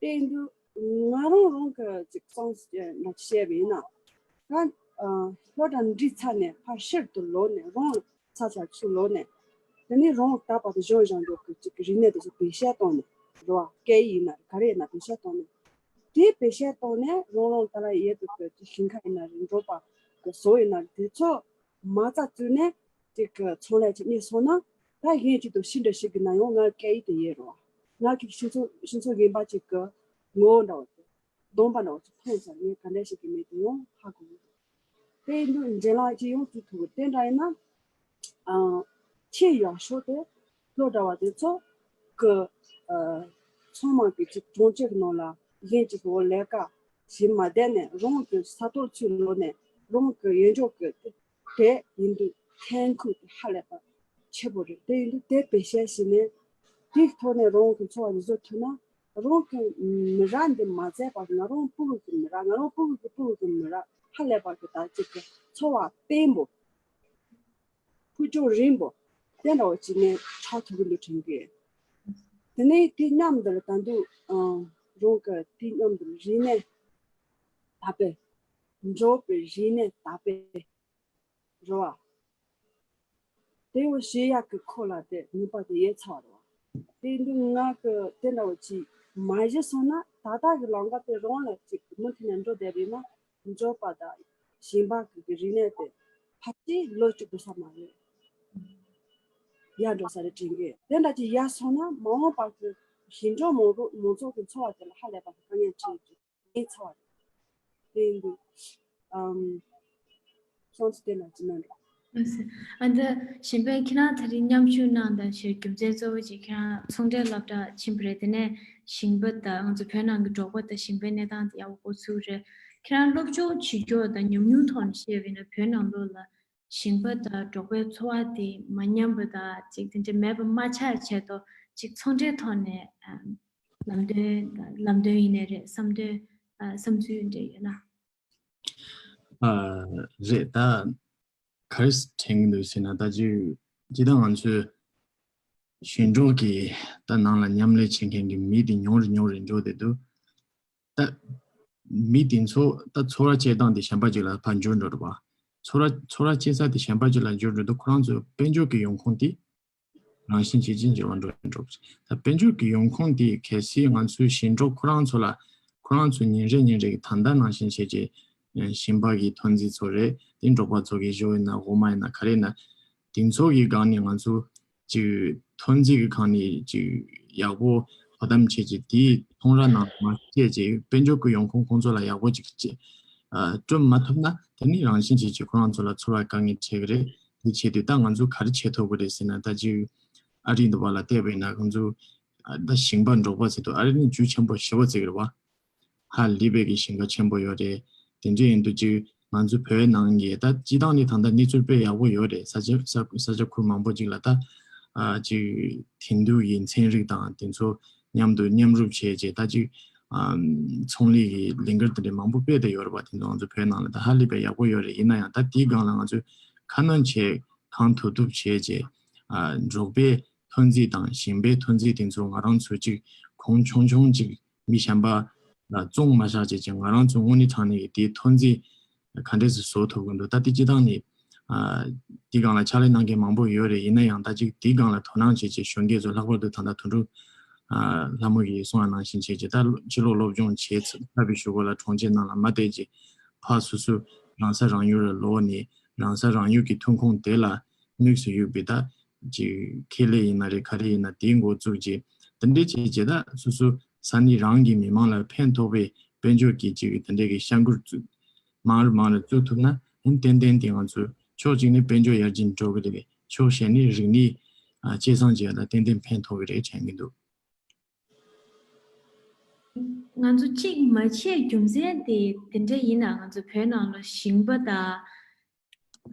དེ་ཡིན་དུས་ང་རང་རང་གི་ཅིག་གསུང་ན་བཤད་པ་ཡིན་ན། ད་ཨ་སློབ་གྲྭ་འགྲིག་ཚར་ནས་ཕར་ཕྱིར་དུ་ལོག་ནས་རང་ས་ཆར་ཚུར་ལོག་ནས་དེ་ནས་རང་ད་བར་དུ་སྦྱོང་བཞག་འདུག་གི་ཅིག་རིག་གནས་དེ་ཚོ་བེད་སྤྱོད་བཏང་ནས་རེད་བ། སྐད་ཡིག་ཡིན་ན་ག་རེ་ཡིན་ན་བེད་སྤྱོད་བཏང་ནས། དེ་བེད་སྤྱོད་བཏང་ནས་རང་རང་ད་ལ་ཡོད་པའི་གི་ཅིག་ཞིང་ཁ་ཡིན་ན་རེད། འབྲོག་པ་གི་ཟོག་ཡིན་ན་རེད། དེ་ཚོ་མ་རྩ་བཙུགས་ནས་ཅིག་གི་ཚོང་ལས་ཅིག་གཉེར་སོང་ན་ད་གཞན་གཅིག་ཏུ་ཤི་འདྲ་ཤི་གི་ན་ཡང་ང་སྐད་ཡིག་དེ་ཡོད་རེད་བ། ང་གི་སྤྱི་ཚོགས་སྤྱི་ཚོགས་རྒན་པ་ཅིག་གི་ངོ་བོ་འདྲ་བ་ཅིག་སྡོམ་པ་འདྲ་བ་ཅིག་ཐོན་ཚར། ངས་ག་འདྲ་ཞིག་གི་མེད་དེ་ཡང་ཧ་གོ་གི་འདུག་དེ་འདུག་འཇན་ལགས་ཀྱིས་ཡང་བཙུགས་ཐུབ་གི། དེ་འདྲ་ཡིན་ན་ཨ་ཆེས་ཡག་ཤོས་དེ་སློབ་གྲྭ་བ་དེ་ཚོ་གི་ཨ་ཚང་མ་གི་ཅིག་གྲོང་ཁྱེར་ནང་ལ་གཞན་གཅིག་གི་འོག་ལས་ཀ་བྱེད་མ་བསྡད་ནས་རང་གི་ས་ཐོག་ཚུར་ལོག་ནས་རང་གི་ཡོན་ཆབ་ཀྱི་དེ་ཡིན་དུས་ཐོན་ཁུངས་དེ་ཧ་ལས་པ་ཆེ་པོ་རེད། དེ་ཡིན་དུས་དེ་བེད་སྤྱོད་བྱས་ནས་དེའི་ཐོག་ནས་རང་གི་འཚོ་བ་དེ་བཟོ་ཐུབ་ན་རང་གི་མི་རབས་འདི་མ་ཚད་པར་ང་རང་སྤུ་གུ་གི་མི་རབས་ང་རང་སྤུ་གུ་གི་སྤུ་གུ་གི་མི་རབས་ཧ་ལས་པ་གི་ད་ཅིག་གི་འཚོ་བ་བརྟན་པོ། ཕུགས་རྒྱང་རིང་པོ་དེ་འདྲ་བོ་ཅིག་ནས་ཆགས་ཐུབ་ཀྱི་འདུག་དྲན་གི། དེ་ནས་དེ་མཉམ་དུ་ལ་ད་དུང་ཨ་རང་གི་དེ་མཉམ་དུ་ལ་རིག་གནས་དར་སྤེལ། འབྲོག་པའི་རིག་གནས་དར་སྤེལ་རེད་བ། དེ་བོ་ཤེས་ཡག་གི་ཁོ་ལ་དེ་ནུས་པ་དེ་ཡོད་ཚར་བ་རེད་བ། དེ་འདུག་ང་གི་དེ་འདྲ་བོ་ཅིག་མ་གཞི་སོང་ན་ད་ལྟ་གི་ལམ་ཁ་དེ་རང་ལ་ཅིག་མུ་མཐུད་ནས་འགྲོ་བསྡད་པས་ན། འབྲོག་པ་དང་ཞིང་པ་གི་རིག་གནས་དེ་ཕལ་ཆེར་ལོ་གཅིག་འགྲོ་ས་མ་རེད། ཡར་འགྲོ་ས་རེད་དྲན་གི། དེ་འདྲ་ཅིག་ཡར་སོང་ན་མ་འོངས་པར་གི་ཞིང་འབྲོག་མང་རུ་མང་ཚོགས་ཀྱི་འཚོ་བ་དེ་ལ་ཧ་ལས་པ་གི་དཀའ་ངལ་འཕྲད་ཀྱི་ཡིན་ཚར་བ་རེད། དེ་ཡིན་དུས་ཨམ་སོང་ཚེ་དེ་ལ་ཅི་མ་འགྲོ། ཨ་ཙི། ཨ་འདི་གཞན་པས་ཁྱེད་རང་དེ་རིང་མཉམ་ཞུགས་གནང་དང་ཞེས་རྒྱུ་མཚན་གཙོ་བོ་ཅིག་ཁྱེད་རང་ཚོང་འབྲེལ་སློབ་གྲྭ་ཕྱིན་པ་རེད། དེ་ནས་ཞིང་པ་དང་ང་ཚོ་བོད་ནང་གི་འབྲོག་པ་དང་ཞིང་པའི་གནས་སྟངས་དེ་ཡག་པོ་འགོ་ཚུགས་རེད། ཁྱེད་རང་སློབ་སྦྱོང་བྱེད་རྒྱུ་དང་ཉམས་མྱོང་ཐོག་ནས་བཤད་པ་ཡིན་ན་བོད་ནང་ལོགས་ལ་ཞིང་པ་དང་འབྲོག་པའི་འཚོ་བ་དེ་མ་ཉམས་པ་དང་ཅིག་དེ་འདྲ་མེད་པ་མ་ཆགས་ཆེད་དུ་ཅིག་ཚོང་འབྲེལ་ཐོག་ནས་ཨ་ལམ་སྟོན་ལམ་སྟོན་ཡིན་ནའི་རེད། བསམ་འདུན་ཨ་བསམ་ཚུལ་འདྲ་ཡོད་ན། ཨ་རེད། ད་ག་རེ་དྲན་གྱི་འདུག་ཟེར་ན། ད་ཅི་ཅི་ད་ང་ཚོའི་ཞིང་འབྲོག་གི་ད་ནང་ལ་མཉམ་ལས་བྱེད་མཁན་གྱི་མི་དེ་ཉུང་རུ་ཉུང་རུ་འགྲོ་བསྡད་འདུག་ད་མི་དེ་ཚོ་ད་ཚོང་ར་བྱེད་སྟངས་དེ་གཞན་པ་ཅིག་ལ་ཕར་འགྱུར་འགྲོ་འདུག་པ། ཚོང་ར་ཚོང་ར་བྱེད་ས་དེ་གཞན་པ་ཅིག་ལ་འགྱུར་འགྲོ་འདུག་ཁོ་རང་ཚོའི་དཔལ་འབྱོར་གྱི་ཡོང་ཁུངས་དེ་རང་བཞིན་བྱས་ཅིག་འགྱུར་བ་འགྲོ་འགྲོ། ད་དཔལ་འབྱོར་གྱི་ཡོང་ཁུངས་དེ་གལ་སྲིད་ང་ཚོའི་ཞིང་འབྲོག་ཁོ་རང་ཚོ་ལ་ཁོ་རང་ཚོ་ཉིན་རེ་ཉིན་རེ་གི་ད་ལྟ་ནང་བཞིན་བྱས་ཅིག་ཞིང་པ་གི་ཐོན་རྫས་ཚོ་རེད། དེ་འབྲོག་པ་ཚོ་གི་ཞོ་ཡིན་ན་འོ་མ་ཡིན་ན་ག་རེ་ཡིན་ན་དེ་ཚོ་གི་སྒང་ནས་ང་ཚོ་ཅིག་ཐོན་རྫས་ཀྱི་སྒང་ནས་ཅིག་ཡག་པོ་ དོ་དམ་བྱས་རྗེས་དེའི་ཚོང་ར་ནང་མ་སྐྱེས་རྗེས་དཔལ་འབྱོར་གྱི་ཡོང་ཁུངས་ཁོང་ཚོ་ལ་ཡག་པོ་ཅིག་བྱེད་ཨ་སྤྲོད་མ་ཐུབ་ན་དེ་ནི་རང་བཞིན་བྱས་རྗེས་ཁོ་རང་ཚོ་ལ་ཚོར་བ་དཀའ་ངལ་འཕྲད་ཀྱི་རེད། དེ་བྱས་དུས་ད་ང་ཚོ་ག་རེ་བྱེད་ཐུབ་ཀྱི་རེད་ཟེར་ན། ད་ཅིག་ཨ་རི་འདི་པ་ལ་བལྟས་པ་ཡིན་ན་ང་ཚོ་ཨ་ད་ཞིང་པ་འབྲོག་པ་ཟེར་དུས་ཨ་རི་ནི་རྒྱུ་ཆེན་པོ་ཞེ་པོ་ཅིག་རེད་བ། ཧ་ལས་པའི་གི་ཞིང་ཁ་ཆེན་པོ་ཡོད་རེད། དེ་འདྲ་ཡིན་དུས་ཅིག་ང་ཚོ་བོད་ནང་གི་ད་སྤྱི་བཏང་ནས་ད་ལྟ་གནས་ཚུལ་དཔེ་ཡག་པོ་ཡོད་རེད། ས་ཆ་ས་ས་ཆ་ཁུལ་མང་པོ་ཅིག་ལ་ད་ཨ་ཅིག་དེང་དུས་ཀྱི་ཚན་རིག་དང་དེ་ཚོ་མཉམ་དུ་མཉམ་རུབ་བྱས་རྗེས་ད་ཅིག་ཨ་ཚོང་ལས་ཀྱི་ལས་འགུལ་དེ་འདྲ་མང་པོ་སྤེལ་བསྡད་ཡོད་རེད་པ། དེ་ཚོ་ང་ཚོ་བོད་ནང་ལ་ད་ཧ་ལས་པའི་ཡག་པོ་ཡོད་རེད། ཡིན་ན་ཡང་ད་དེའི་སྒང་ལ་ང་ཚོས་ཁ་སྣོན་བྱས་གང་ཐུབ་ཐུབ་བྱས་རྗེས་ཨ་འབྲོག་པའི་ཐོན་རྫས་དང་ཞིང་པའི་ཐོན་རྫས་དེ་ཚོ་ང་རང་ཚོས་ཅིག་གོང་ཆུང་ཆུང་ཅིག་མི་གཞན་པ་ལ་བཙོང་མ་བཞག་བྱས་ཀྱང་ང་རང་ཚོ་དངོས་གནས་དྲང་གནས་ཀྱི་དེའི་ཐོན་རྫས་ག་འདྲས་སེ་བཟོ་ཐུབ་ཀྱི་འདུག་ད་དེ་སྤྱི་བཏང་ནས་ཨ་དེའི་སྒང་ལ་ཕྱག་ལས་གནང་མཁན་མང་པོ་ཡོད་རེད། ཡིན་ན་ཡང་ད་ཅིག་དེའི་སྒང་ལ་དོ་སྣང་བྱེད་ཆེད་གཞོན་སྐྱེས་ཚོ་ལྷག་པར་དུ་ད་ལྟ་དོན་གྲུབ་ཨ་ལྷ་མོ་ཡིས་གསུངས་པ་ནང་བཞིན་བྱས་རྗེས་ད་ཕྱི་ལོགས་སློབ་སྦྱོང་བྱས་ཚར་བའི་གཞུག་གུ་ལ་གྲོང་ཁྱེར་ནང་ལ་མ་བསྡད་རྗེས་ཕར་སོ་སོ་རང་ས་རང་ཡུལ་ལ་ལོག་ནས་རང་ས་རང་ཡུལ་གྱི་ཐོན་ཁུངས་དེ་ལ་དམིགས་སུ་ཡོད་པའི་ད་ཅིག་ཁེ་ལས་ཡིན་ན་རེད་ག་རེ་ཡིན་ན་དེའི་འགོ་བཙུགས་རྗེས་དེ་འདྲས་བྱས་རྗེས་ད་སོ་སོ་ས་གནས་རང་གི་མི་མང་ལ་ཕན་ཐོགས་པའི་དཔལ་འབྱོར་གྱི་ཅིག་དེ་འདྲས་ཀྱི་བྱ་འགུལ་བཙུགས་མང་རུ་མང་རུ་བཙུགས་ཐུབ་ན་ཨ་ནི་ཏན་ཏན་དེ་ང་ཚོ་ཕྱོགས་གཅིག་ནས་དཔལ་འབྱོར་ཡར་རྒྱས་འགྲོ་གི་རེད། ཕྱོགས་གཞན་ནས་རིག་གནས་ཨ་སྐྱེད་སྲིང་བྱེད་ཡ་ལ་ཏན་ཏན་ཕན་ཐོགས་ཀྱི་རེད་དྲན་གྱི་འདུག་ང་ཚོ་གཅིག་མ་བྱས་རྒྱུ་མཚན་དེ་དེ་འདྲ་ཡིན་ན་ང་ཚོ་བོད་ནང་ལ་ཞིང་པ་དང་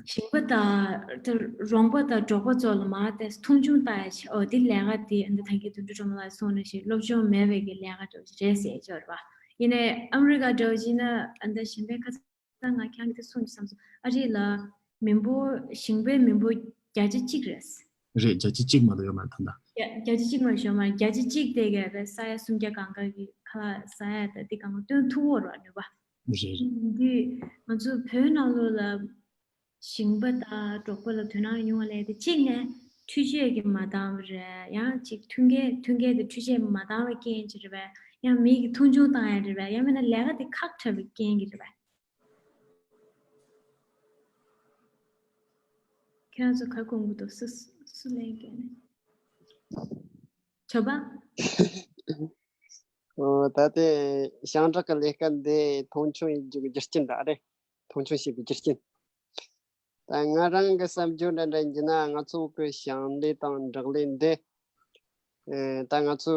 ཞིང་པ་དང་དེ་རོང་པ་དང་འབྲོག་པ་ཚོ་ལ་མར་དེ་མཐོང་ཆུང་བཏང་ཡ་ཆེ། ཨོ་དེ་ལས་ཀ་དེ་ཨ་ནི་ད་གིན་དོན་གྲུབ་སྒྲོལ་མ་ལགས་གསུངས་ནང་བཞིན་སློབ་སྦྱོང་མེད་པའི་གི་ལས་ཀ་འདྲ་བོ་ཞིག་རེད་ཟེར་ཡ་ཅིག་ཡོད་རེད་པ། ཡིན་ནའི་ཨ་མི་རི་ཀ་འདྲ་བོ་ཅིག་ན་ཨ་ནི་ད་ཞིང་པའི་ཁ་ད་ང་ཁྱེད་ཀྱིས་གསུངས་ཀྱི་བསམ་སོང་། ཨ་རི་ལ་མི་འབོར་ཞིང་པའི་མི་འབོར་བརྒྱ་ཆ་གཅིག་རེད། རེད། བརྒྱ་ཆ་གཅིག་མ་གཏོགས་ཡོད་མ་རེད་ད་ལྟ། བརྒྱ་བརྒྱ་ཆ་གཅིག་མ་ཞོ་མ་བརྒྱ་ཆ་གཅིག་དེ་གའི་ས་ཡ་སུམ་བརྒྱ་གང་ག་གི་ཁ་ལག་ཟ་ཡ་ད་དེ་གང་ག་སྟོན་ཐུབ་ཡོད་རེད་པ། རེད་རེད། འདི་ང་ཚོ་བོད་ནང་ལོགས་ལ་ཞིང་པ་དང་འབྲོག་པ་ལ་དོ་སྣང་ཡོང་བ་ལས་དེ་གཅིག་ནས་འཕྲུལ་ཆས་ཀྱིས་མ་འདང་བ་རེད། ཡང་གཅིག་མཐུན་རྐྱེན་མཐུན་རྐྱེན་དེ་འཕྲུལ་ཆས་མ་འདང་བའི་རྐྱེན་གྱིས་རེད་པས། ཡང་མི་གི་མཐོང་ཆུང་བཏང་ཡ་རེད་པས། ཡང་མིན་ན་ལས་ཀ་དེ་ཁག་དྲགས་པའི་རྐྱེན་གྱིས་རེད་པས། ཁྱེད་རང་ཚོ་ག་གོང་གི་འདུག་སུ་སུ་ལན་སྐྱོན་ནས། ཇོ་པ། ཨོ་ད་ལྟའི་ཞིང་འབྲོག་གི་ལས་ཀ་འདི་མཐོང་ཆུང་ཡིན་རྒྱུ་གི་རྒྱུ་རྐྱེན་འདྲ་རེད། མཐོང་ཆུང་བྱེད་པའི་རྒྱུ་རྐྱེན། ད་ང་རང་གི་བསམ་རྒྱུ་འདྲ་འདྲ་ཡིན་ན་ང་ཚོ་གི་ཞིང་ལས་དང་འབྲོག་ལས་འདི། ཨེ་ད་ང་ཚོ་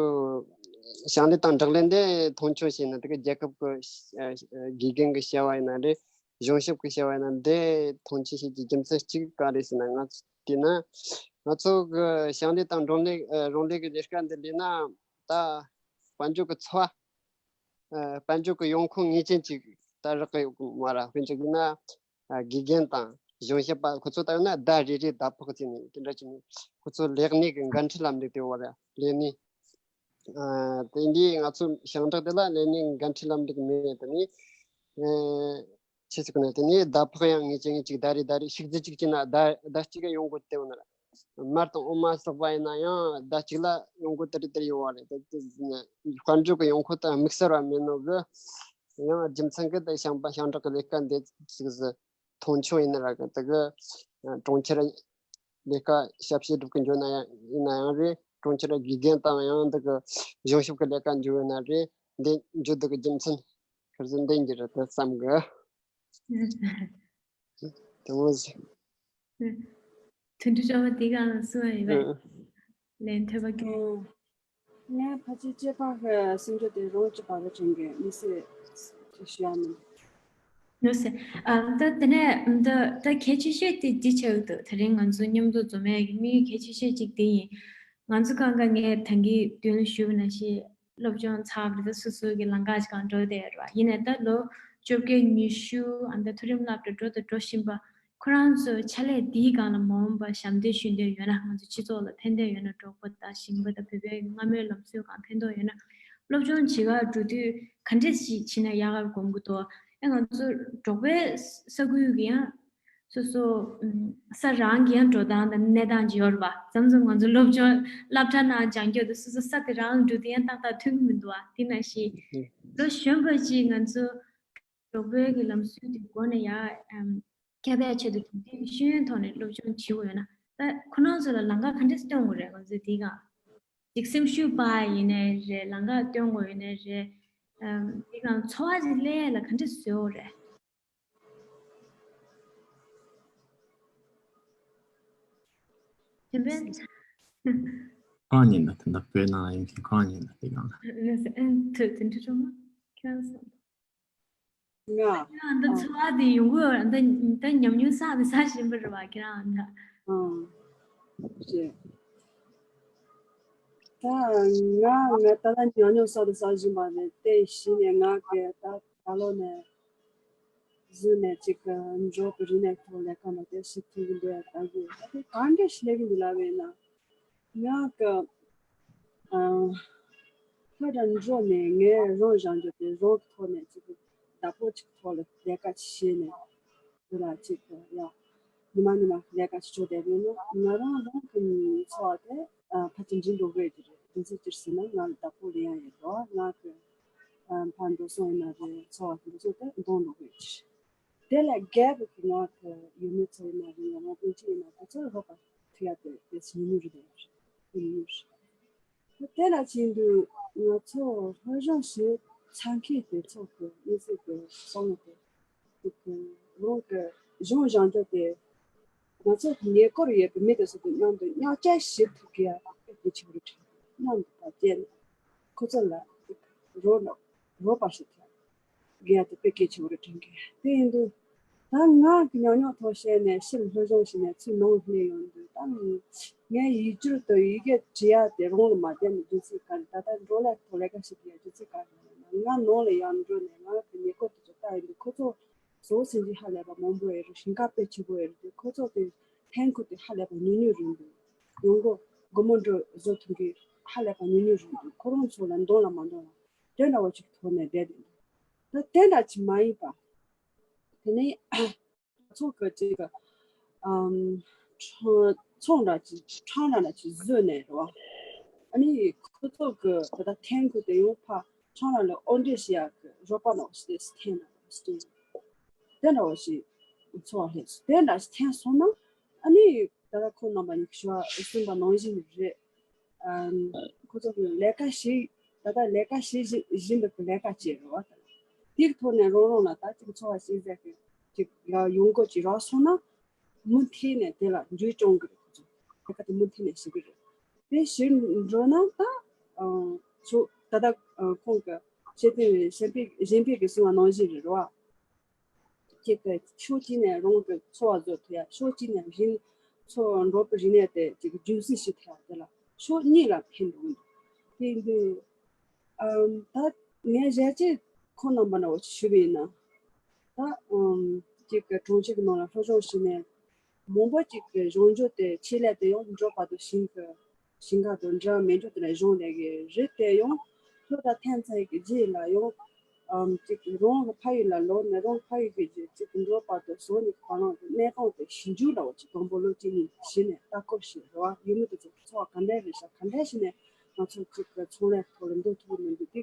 ཞིང་ལས་དང་འབྲོག་ལས་འདི་མཐོང་ཆུང་བྱས་ན་དེ་གི་རྒྱལ་ཁབ་ཀྱི་ཨ་དགེ་རྒན་གྱི་བྱ་བ་ཡིན་ན་རེད། གཞུང་ཞབས་ཀྱི་བྱ་བ་ཡིན་ན་འདི་མཐོང་ཆུང་བྱེད་ཀྱི་རྒྱུ་མཚན་གཅིག་ག་རེ་ཟེར་ན། ང་ཚོ་བལྟས་ན་ང་ཚོ་གི་ཞིང་ལས་དང་འབྲོག་ལས་ཨ་རོང་ལས་ཀྱི་ལས་ཀ་འདི་ལས་ན་ད་དཔལ་འབྱོར་གྱི་འཚོ་བ་ཨ་དཔལ་འབྱོར་གྱི་ཡོང་ཁུངས་ངེས་ཅན་ཅིག་ད་རག་གི་ཡོད་གི་མ་རེད། དཔེ་འཇོག་ཡིན་ན། ཨ་དགེ་རྒན་དང་གཞུང་ཞབས་པ་ཁོ་ཚོ་ད་ཡོད་ན་ཟླ་རེ་རེ་ཟླ་ཕོགས་བརྩིས་ནས་དེ་འདྲ་བྱས་ནས་ཁོ་ཚོ་ལས་གནས་ཀྱི་འགན་འཁྲི་ལམ་ལུགས་དེ་བར་ལས་གནས། ཨ་དེ་འདི་ང་ཚོ་ཞིང་འབྲོག་དེ་ལ་ལས་གནས་འགན་འཁྲི་ལམ་ལུགས་མེད། དེ་ནི་ཨེ་ཆི་ཟེར་གི་ན་དེ་ནི་ཟླ་ཕོགས་ཡང་ངེས་ཅན་ངེས་ཅིག་ཟླ་རེ་ཟླ་རེ་ཕྱུགས་རྫི་གཅིག་བྱས་ན་ཟླ་ཟླ་གཅིག་ག་ཡོང་སྒོ་དེ་བ་ན་ར། མར་དང་འོ་མ་བསགས་པ་ཡིན་ན་ཡང་ཟླ་གཅིག་ལ་ཡོང་སྒོ་དེ་རེ་དེ་རེ་ཡོང་བ་རེད། དེ་དེ་དཔལ་འབྱོར་གྱི་ཡོང་ཁུངས་དང་དམིགས་བསལ་བ་མེད་ནོ་གི། ཡང་རྒྱུ་མཚན་གྱིས་ད་ཞིང་པ་ཞིང་འབྲོག་གི་ལས་ཀ་འདི་ཅིག་ཟིག་མཐོང་ཆུང་ཡིན་ན་ར་གི་དེ་གི་གྲོང་ཁྱེར་ལས་ཀ་ཞབས་ཕྱི་སྒྲུབ་གི་འཇོག་ན་ཡང་ཡིན་ན་ཡང་རེད། གྲོང་ཁྱེར་དགེ་རྒན་དང་ཡང་འདི་གི་གཞུང་ཞབས་ཀྱི་ལས་ཀ་འཇོག་ཡོད་ན་རེད། འདི་འཇོག་འདི་གི་རྒྱུ་མཚན་ཁར་ཟིན་འདི་འགྱུར་རེད་དེ་བསམ་གི། དེ་མོ་ཟིག་དོན་གྲུབ་ལྕམ་པ་འདི་ག་ལ་གསུང་བ་ཡིན་པས། ལན་ཐོས་པ་གི། ཨོ། ངས་ཕལ་ཆེར་དཔྱད་པ་གསུང་རྒྱུ་དེ་རང་གཅིག་པ་ལ་དྲན་གི་མི་སྲིད་ཞུ་ཡ་མིན། ནོ་སེ། ཨ་ད་དེ་ནས་ད་ད་གལ་ཆེ་ཤོས་དེ་འདི་ཆགས་འདུག་དེ་རིང་ང་ཚོ་མཉམ་དུ་འཛོམས་ཡས་ཀྱི་དམིགས་ཡུལ་གལ་ཆེ་ཤོས་གཅིག་དེ་ཡིན། ང་ཚོ་གང་ག་ངས་ད་གིན་མདུན་ལ་ཞུས་པ་ནང་བཞིན་སློབ་སྦྱོང་ཚར་བ་རེད། ད་སོ་སོ་གི་ལམ་ཁ་ཞིག་གང་འགྲོ་བསྡད་ཡོད་རེད་བ། ཡིན་ནའི་ད་ལོ་བཅོ་བརྒྱད་ཉི་ཤུ་ཨ་ད་མཐོ་རིམ་སློབ་གྲྭ་འགྲོ་དང་འགྲོ་བཞིན་པ། ཁོ་རང་ཚོའི་ཕྱག་ལས་འདིའི་སྒང་ལ་མ་འོངས་པར་ཞབས་འདེགས་ཞུ་འདོད་ཡོད་ན། ང་ཚོ་སྤྱི་ཚོགས་ལ་ཕན་འདོད་ཡོད་ན། འབྲོག་པ་དང་ཞིང་པ་དང་བོད་པའི་སྔ་མོའི་ལམ་སྲོལ་སྒང་ཕན་ཐོགས་ཡོད་ན། སློབ་སྦྱོང་བྱེད་གར་འགྲོ་དུས་ག་འདྲས་ཞིག་བྱེད་ན་ཡག་ག་སྒོམ་གྱི་འདུག་ཨེ་ང་ཚོ་འབྲོག་པའི་ས་ཁུལ་གྱི་ཡང་སོ་སོ་ས་རང་གི་ཡང་འགྲོ་སྟངས་དང་གནས་སྟངས་ཅིག་ཡོད་རེད་པ། མཚམས་མཚམས་ང་ཚོ་སློབ་སྦྱོང་སློབ་གྲྭ་ནང་སྦྱང་རྒྱུ་དང་སོ་སོ་ས་དེ་རང་ལ་འགྲོ་དུས་ཡང་ཏག་ཏག་ཐུག་གི་མི་འདུག་བ། དེ་ནང་བཞིན་ལོ་གཞོན་པ་ཅིག་ང་ཚོ་འབྲོག་པའི་གི་ལམ་སྲོལ་དེ་སྒོ་ནས་ཡར་ཨམ་བསྐྱར་སྦས་ཆེད་དུ་དེང་དུས་ཀྱི་ཤེས་ཡོན་ཐོག་ནས་སློབ་སྦྱོང་བྱེད་དགོས་ཡོད་ན། ད་ཁོ་རང་ཚོ་ལ་ལམ་ཁ་ག་འདྲས་སྟོན་དགོས་རེད། ང་ཚོས་དེའི་སྒང་ ཅིག་སེམས་ཤུགས་སྤར་ཡིན་ནའི་རེད། ལམ་ཁ་སྟོན་དགོས་ཡིན་ནའི་རེད། ཨམ། དེ་གང་འཚོ་བ་ཅིག་སླེབས་ཡ་ལ་ག་འདྲ་བཟོས་ཡོད་རེད། ཁྱེད་པས། གང་ཡིན་ན་དེ་འདྲ་བོད་ནང་ཡིན་མཁན་གང་ཡིན་ན་དེ་གང་ལ། ཨ་ཐུ་དེ་འདྲ་ཆུང་མ་ཁྱེད་རང་སོང་། ང་ཁྱེད་རང་འདི་འཚོ་བ་དེ་ཡོང་གི་ཡོད་རེད། འདི་འདི་ཉམས་མྱོང་བསགས་དེ་བསགས་བཞིན་པ་རེད་བ་ཁྱེད་རང་འདི། ཨང་། རེད། ད་ང་ང་ད་ལྟ་ཉམས་མྱོང་བསགས་དེ་བསགས་བཞིན་པ་རེད། དེ་གཞི་ནས་ང་གི་ད་ད་ལོ་ནས་བཟོས་ནས་ཅིག་འགྲོ་གི་རིག་གནས་ཐོག་ལས་ཀ་མ་དེ་ཞིག་ཐུག་གི་འདུག་ད་གི་ད་དེ་གང་འདྲ་ཞིག་ལས་གི་འདུག་ལབ་ཡིན་ན། ང་གི་ཨ་ལྷོ་དང་འགྲོ་ནས་ངས་རང་སྦྱང་རྒྱུ་དེ་རང་གི་ཐོག་ནས་ཅིག་བདག་པོ་ཅིག་ཐོག་ལ་ལས་ཀ་ཅིག་བྱས་ནས་དེ་ལ་ཅིག་ཡ་ཉི་མ་ཉི་མ་ལས་ཀ་ཅིག་བྱོས་བསྡད་པས་ན་ང་རང་རང་གི་འཚོ་བ་དེ་ཨ་ཕལ་ཆེར་འགྲིག་འགྲོ་གི་ཡོད་ཀྱི་རེད། དེ་ཚོ་ཅིར་ཟེར་ན་ང་ལ་བདག་པོ་ལེན་ཡ་ཡོད་དོ། ང་གི་ཨ་ཕར་འགྲོ་སོང་ཡིན་ན་རེད། འཚོ་བ་འགྲོ་སོང་དེ་འདང་འགྲོ་གི་ཡོད་ཀྱི་རེད། དེ་ལ་རྒྱབ་ཀྱི་ང་གི་ཡུལ་མི་ཚོ་ཡིན་ན་རེད། ང་རང་སྤུན་མཆེད་ཡིན་ན་དེ་ཚོ་ལ་རོགས་པ་ཐུབ་ཡ་དེ་དེ་ཉུང་ཉུང་རེད། དེ་ཉུང་ཉུང་རེད། དེ་ལ་བྱས་དུས་ང་ཚོ་སློབ་སྦྱོང་བྱེད་ཚར་མཁན་དེ་ཚོ་གི་དམིགས་བསལ་གྱི་བསམ་བློ་དེ་དེ་གི་རང་གི་གཞུང་སྦྱང་རྒྱུ་དེ་ང་ཚོ་ཉེ་འཁོར་ཡོད་པའི་མི་དེ་ཚོ་དང་མཉམ་དུ་མཉམ་སྤྱོད་བྱེད་ཐུབ་མཁན་ཡ་དཔེ་གལ་ཆེན་པོ་རེད་དྲན། མཉམ་དུ་བསྡད་ནས་ཁོ་ཚོ་ལ་རོགས་རོགས་པ་བྱེད་ཐུབ་དགོས་ཡ་དེ་དཔེ་གལ་ཆེན་པོ་རེད་དྲན་གི། དེ་ཡིན་དུས་ད་ང་གི་ཉམས་མྱོང་ཐོག་བཤད་ནས་ཕྱིར་སློབ་སྦྱོང་བྱས་ནས་ཚུར་ནང་སླེབས་ཡོང་དུས་ད་ངས་ཡིག་སྒྱུར་དང་ཡི་གེ་འབྲི་ཡ་དེ་རང་ལ་མ་བསྡད་ནས་རྒྱུ་མཚན་ག་རེ། ད་ལྟ་འགྲོ་ལས་ཐོག་ལས་ཀ་བྱེད་ཀྱི་ཡ་རྒྱུ་མཚན་ག་རེ་ལབ་ན། ང་ནང་ལ་ཡར་འགྲོ་ནས་ང་གི་ཉེ་འཁོར་དེ་ཚོ་ལྟ་ཡོང་དུས་ཁོ་ཚོ་བཟོ་སེམས་ཅན་ཧ་ལས་པ་མང་པོ་ཡོད་རེད། ཞིང་ཁ་དཔེ་ཆེ་པོ་ཡོད་རེད། དེ་ཁོ་ཚོ་དེ་ཐན་ཁུ་དེ་ཧ་ལས་པ་ཉུང་ཉུང་རེད་འདུག་ཡོང་སྒོ་སྒོར་མོ་འགྲོ་བཟོ་ཐུབ་མཁན་ཧ་ལས་པ་ཉུང་ཉུང་རེད་འདུག་ཁོ་རང་ཚོ་ལ་འདང་ལ་མ་འདང་ལ་དེ་འདྲ་བ་ཅིག་ཐོག་ནས་བསྡད་དེ་འདུག་ད་དེ་འདྲ་ཅིག་མ་ཡིན་པ། དེ་ནས་ང་ཚོ་གི་ཅིག་ཨམ་ཚོང་ཚོང་ར་ཅིག་ཁྲང་ར་ལ་ཅིག་བཟོས་ནས་རེད་བ། ཨ་ནི་ཁོ་ཚོ་གི་ད་ལྟ་ཐན་ཁུ་དེ་ཡང་ཕ་ཁྲང་ར་ལ་དབོར་འདྲེན་བྱེད་ཡག་གི་རོགས་པ་ནང་ཞིག་ཐན་ནང་ཞིག་དེ་འདྲ་བ་ཞིག་འཚོ་བ་སླེབས་སོང་། དེ་འདྲ་ཞིག་ཐན་སོང་ན་ཨ་ནི་ད་ལྟ་ཁོ་རྣམ་པ་གཉིས་ཀྱིས་ཞུ་བ་གསུངས་པ་ནང་བཞིན་རེད། ཨམ། ཁོ་ཚོ་གི་ལས་ཀ་བྱེད། ད་ལྟ་ལས་ཀ་བྱེད་བཞིན་བཞིན་པའི་ལས་ཀ་བྱེད་རེད་བ། དེའི་ཐོག་ནས་རང་རང་ལ་ད་ཅིག་འཚོ་བ་བྱེད་ཟེར་གི་ཅིག་ཡ་ཡོང་སྒོ་ཅིག་རག་སོང་ན་མུ་མཐུད་ནས་དེ་ལ་འཇུ་སྐྱོང་གི་རེད། ཁོ་ཚོ་ལས་ཀ་དེ་མུ་མཐུད་ནས་བྱེད་གི་རེད། དེ་བྱེད་འགྲོ་ན་ད་ཨ་ཚོ་ད་ལྟ་ཨ་ཁོང་གི་ཤེས་ལྡན་པའི་གཞན་ཕན་གཞན་ཕན་གྱིས་གསུངས་པ་ནང་བཞིན་རེད་རེད་བ། གཅིག་གི་ཕྱོགས་གཅིག་ནས་རང་གི་འཚོ་བ་བཟོ་ཐུབ་ཡ། ཕྱོགས་གཅིག་ནས་རིག་འཚོ་བ་འབྲོག་པའི་རིག་གནས་དེ་ཅིག་རྒྱུན་སྲིང་བྱེད་ཐུབ་ཡ། དེ་ལ་ཕྱོགས་གཉིས་ལ་ཕན་འགྲོ་གི་འདུག་དེ་ཡིན་དུས་ཨམ་ད་ངས་ཞལ་ལྕེ་ཁོང་རྣམ་པ་འདྲ་བོ་ཞུས་པ་ཡིན་ན། ད་ཨམ་གཅིག་གི་གྲོང་ཁྱེར་གྱི་ནང་ལ་སློབ་སྦྱོང་བྱས་ནས་མང་པོ་ཅིག་གི་སྦྱོང་རྒྱུ་དེ་ཆེད་ལས་དེ་ཡང་འབྲོག་པ་དང་ཞིང་གི་ཞིང་ཁ་དང་འབྲེལ་བ་མེད་འགྲོ་དེ་ལ་སྦྱོང་ལས་ཀྱི་རེད། དེ་ཡང་ལྷོ་དང་ཐན་ཚ་ཡི་གི་རྗེས་ལ་ཡང་ཨམ་ཅིག་རང་གི་ཕ་ཡུལ་ལ་ལོག་ནས་རང་ཕ་ཡུལ་གྱི་རྗེས་ཅིག་འབྲོག་པ་དང་བཟོ་ནས་བར་ལམ་དུ་གནས་སྟངས་དེ་ཞིབ་འཇུག་འདྲ་བོ་ཅིག་དང་པོ་ལོ་གཅིག་གཉིས་བྱས་ནས་ལྟ་སྐོར་བྱེད་རེད་བ། ཡུལ་མི་དེ་ཚོ་འཚོ་བ་ག་འདྲ་རེད་ཤག་ག་འདྲ་བྱས་ནས་ང་ཚོ་ཅིག་གི་ཚོང་ལས་ཐོག་ལ་འགྲོ་ཐུབ་ཀྱི་མི་འདུག་དེ་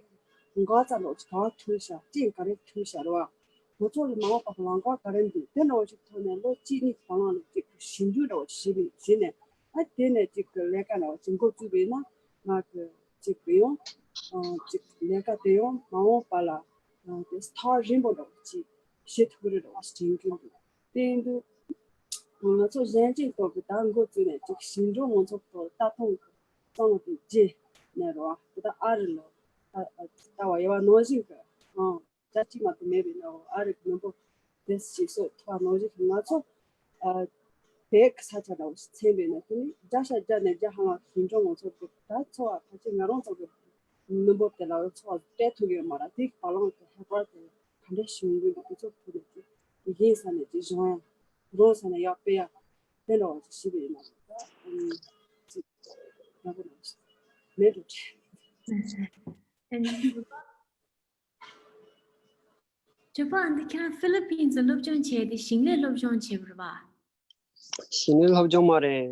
འགག་རྩ་འདྲ་བོ་ཅིག་ག་བ་ཐུག་ཤག་རྐྱེན་ག་རེ་ཐུག་ཤག་རེད་བ། ང་ཚོ་ལ་མ་འོངས་པ་གི་ལམ་ཁ་ག་རེ་འདུག་དེ་འདྲ་བོ་ཞིག་ཐོག་ནས་ལོ་གཅིག་གཉིས་ཀྱི་བར་ལམ་ལ་ཅིག་ཞིབ་འཇུག་འདྲ་བོ་ཞིག་བྱས་ནས་ཨ་དེ་ནས་ཅིག་གི་ལས་ཀ་འདྲ་བོ་ཅིག་འགོ་བཙུགས་པ་ཡིན་ན་ང་གི་ཅིག་གི་ཡང་ཨ་ཅིག་ལས་ཀ་དེ་ཡང་མ་འོངས་པ་ལ་ཨ་དེ་ཐག་རིང་པོ་འདྲ་བོ་ཅིག་བྱེད་ཐུབ་ཀྱི་རེད་འདྲ་བོ་ཞིག་དྲན་གྱི་འདུག་དེ་ཡིན་དུས་ང་ཚོ་གཞན་གཅིག་ཐོག་གི་ད་འགོ་བཙུགས་ནས་ཅིག་ཞིབ་འཇུག་མང་ཚོགས་ཐོག་ལྟ་སྟངས་ཀྱི་གཙང་མ་དེ་རྗེས་ནས་རེད་བ། དེ་ད་ཨ་རི་ལ་ལྟ་བ་ཡོད་པ་ནང་བཞིན་གྱི་ཨང་། རྒྱ་གཅིག་མ་གཏོགས་མེད་པའི་ནང་ཨ་རི་གི་མི་འབོར་དེ་ཞིག་གསོ་ཐུབ་པ་ནང་བཞིན་ང་ཚོ་ཨ་བོད་ཀྱི་ས་ཆ་འདྲ་བོ་ཞིག་མཚོན་པ་ཡིན་ན་དེ་ནི་བརྒྱ་ཆ་བརྒྱ་ནས་བརྒྱ་ལྷག་ལ་ཞིང་འབྲོག་མང་ཚོགས་ཀྱི་ད་འཚོ་བ་ཕལ་ཆེར་ང་རང་ཚོ་གི་མི་འབོར་དེ་ལ་འཚོ་བ་སྤྲད་ཐུབ་ཀྱི་ཡོད་མ་རེད། དེ་གི་བར་ལམ་གྱི་ཧེ་བག་དེ་ག་འདྲ་ཞིག་ཡོང་གི་འདུག་དེ་ཚོ་ཐུག་ནས་དེ་ཡིན་ས་ནས་དེ་སྦྱོང་ཡ་འགྲོ་ས་ནས་ཡག་སྤེལ་ཡ་དེ་འདྲ་བ་ཞིག་ཞུས་པ་ཡིན་ན་ད་ཨ་ནི་ཅིག་ཡག་པོ་འདྲ་བོ་ཞིག་མེད་འགྲོ་དྲན། ཨ་ནི། ཇོ་པ་འདི་ཁྱེད་རང་ཧྥི་ལི་པིན་སུ་སློབ་སྦྱོང་བྱས་ཏེ་ཞིང་ལས་སློབ་སྦྱོང་བྱས་པ་རེད་པ། ཞིང་ལས་སློབ་སྦྱོང་མ་རེད།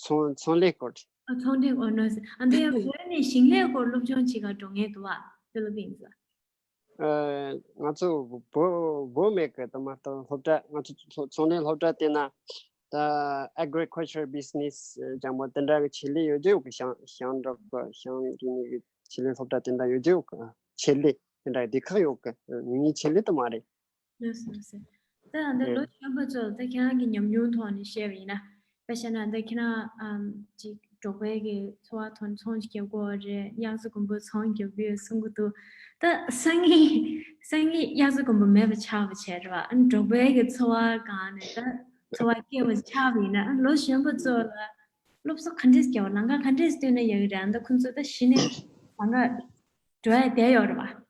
ཚོང་ཚོང་ལས་སྐོར། ཨ་ཚོང་ལས་སྐོར་ནོ། ཨ་འདི་ཡང་བོད་ནས་ཞིང་ལས་སྐོར་སློབ་སྦྱོང་བྱེད་ག་འགྲོ་མཁན་འདུག་པ་ཧྥི་ལི་པིན་སུ། ཨ་ང་ཚོ་བོད་བོད་མི་གི་ད་མ་གཏོགས་སློབ་གྲྭ་ང་ཚོ་ཚོང་ལས་སློབ་གྲྭ་དེ་ན། ད་agriculture business ཅང་མོ་དེ་འདྲ་གི་ཆེད་ལས་ཡོད་རྒྱུ་ཡོད་གི། ཞིང་ཞིང་འབྲོག་གི་ཞིང་རིག་ནས་གི་ཆེད་ལས་སློབ་གྲྭ་དེ་འདྲ་ཡོད་རྒྱུ་ཡོད་གི། ཆེད་ལས་དེ་འདྲ་སྡེ་ཁག་ཡོད་གི། ངའི་ཆེད་ལས་དེ་མ་རེད། ལགས་སོ་ལགས་སོ། ད་ཨ་འདི་ལོ་གཞོན་པ་ཚོ་ད་ཁྱེད་རང་གི་ཉམས་མྱོང་ཐོག་ནས་བཤད་པ་ཡིན་ན། དཔེ་བཤད་ན་ད་ཁྱེད་རང་ཨམ་ཅིག་འབྲོག་པའི་གི་འཚོ་བ་ཐོག་ནས་ཚོང་རྒྱག་དགོས་རེད། གཡག་གསོ་དགོན་པ་ཚོང་རྒྱག་གི་ཡོད་གསུང་གི་འདུག་ད་སང་ཉིན་སང་ཉིན་གཡག་གསོ་དགོན་པ་མེད་པ་ཆགས་པ་བྱས་རེད་བ། ཨ་འབྲོག་པའི་གི་འཚོ་བ་སྒང་ནས་ད་འཚོ་བ་སྐྱེལ་བ་ཆགས་པ་ཡིན་ན། ཨ་ལོ་གཞོན་པ་ཚོ་ལ་སློབ་གསོ་ག་འདྲས་རྒྱག་པ། ལམ་ཁ་ག་འདྲས་བསྟུན་ན་ཡག་གི་རེད། ཨ་ད་ཁོང་ཚོ་ད་གཞི་ནས་ལམ་ཁ་འགྲོ་ཡ་བསྡད་ཡོད་རེད་བ། རེད།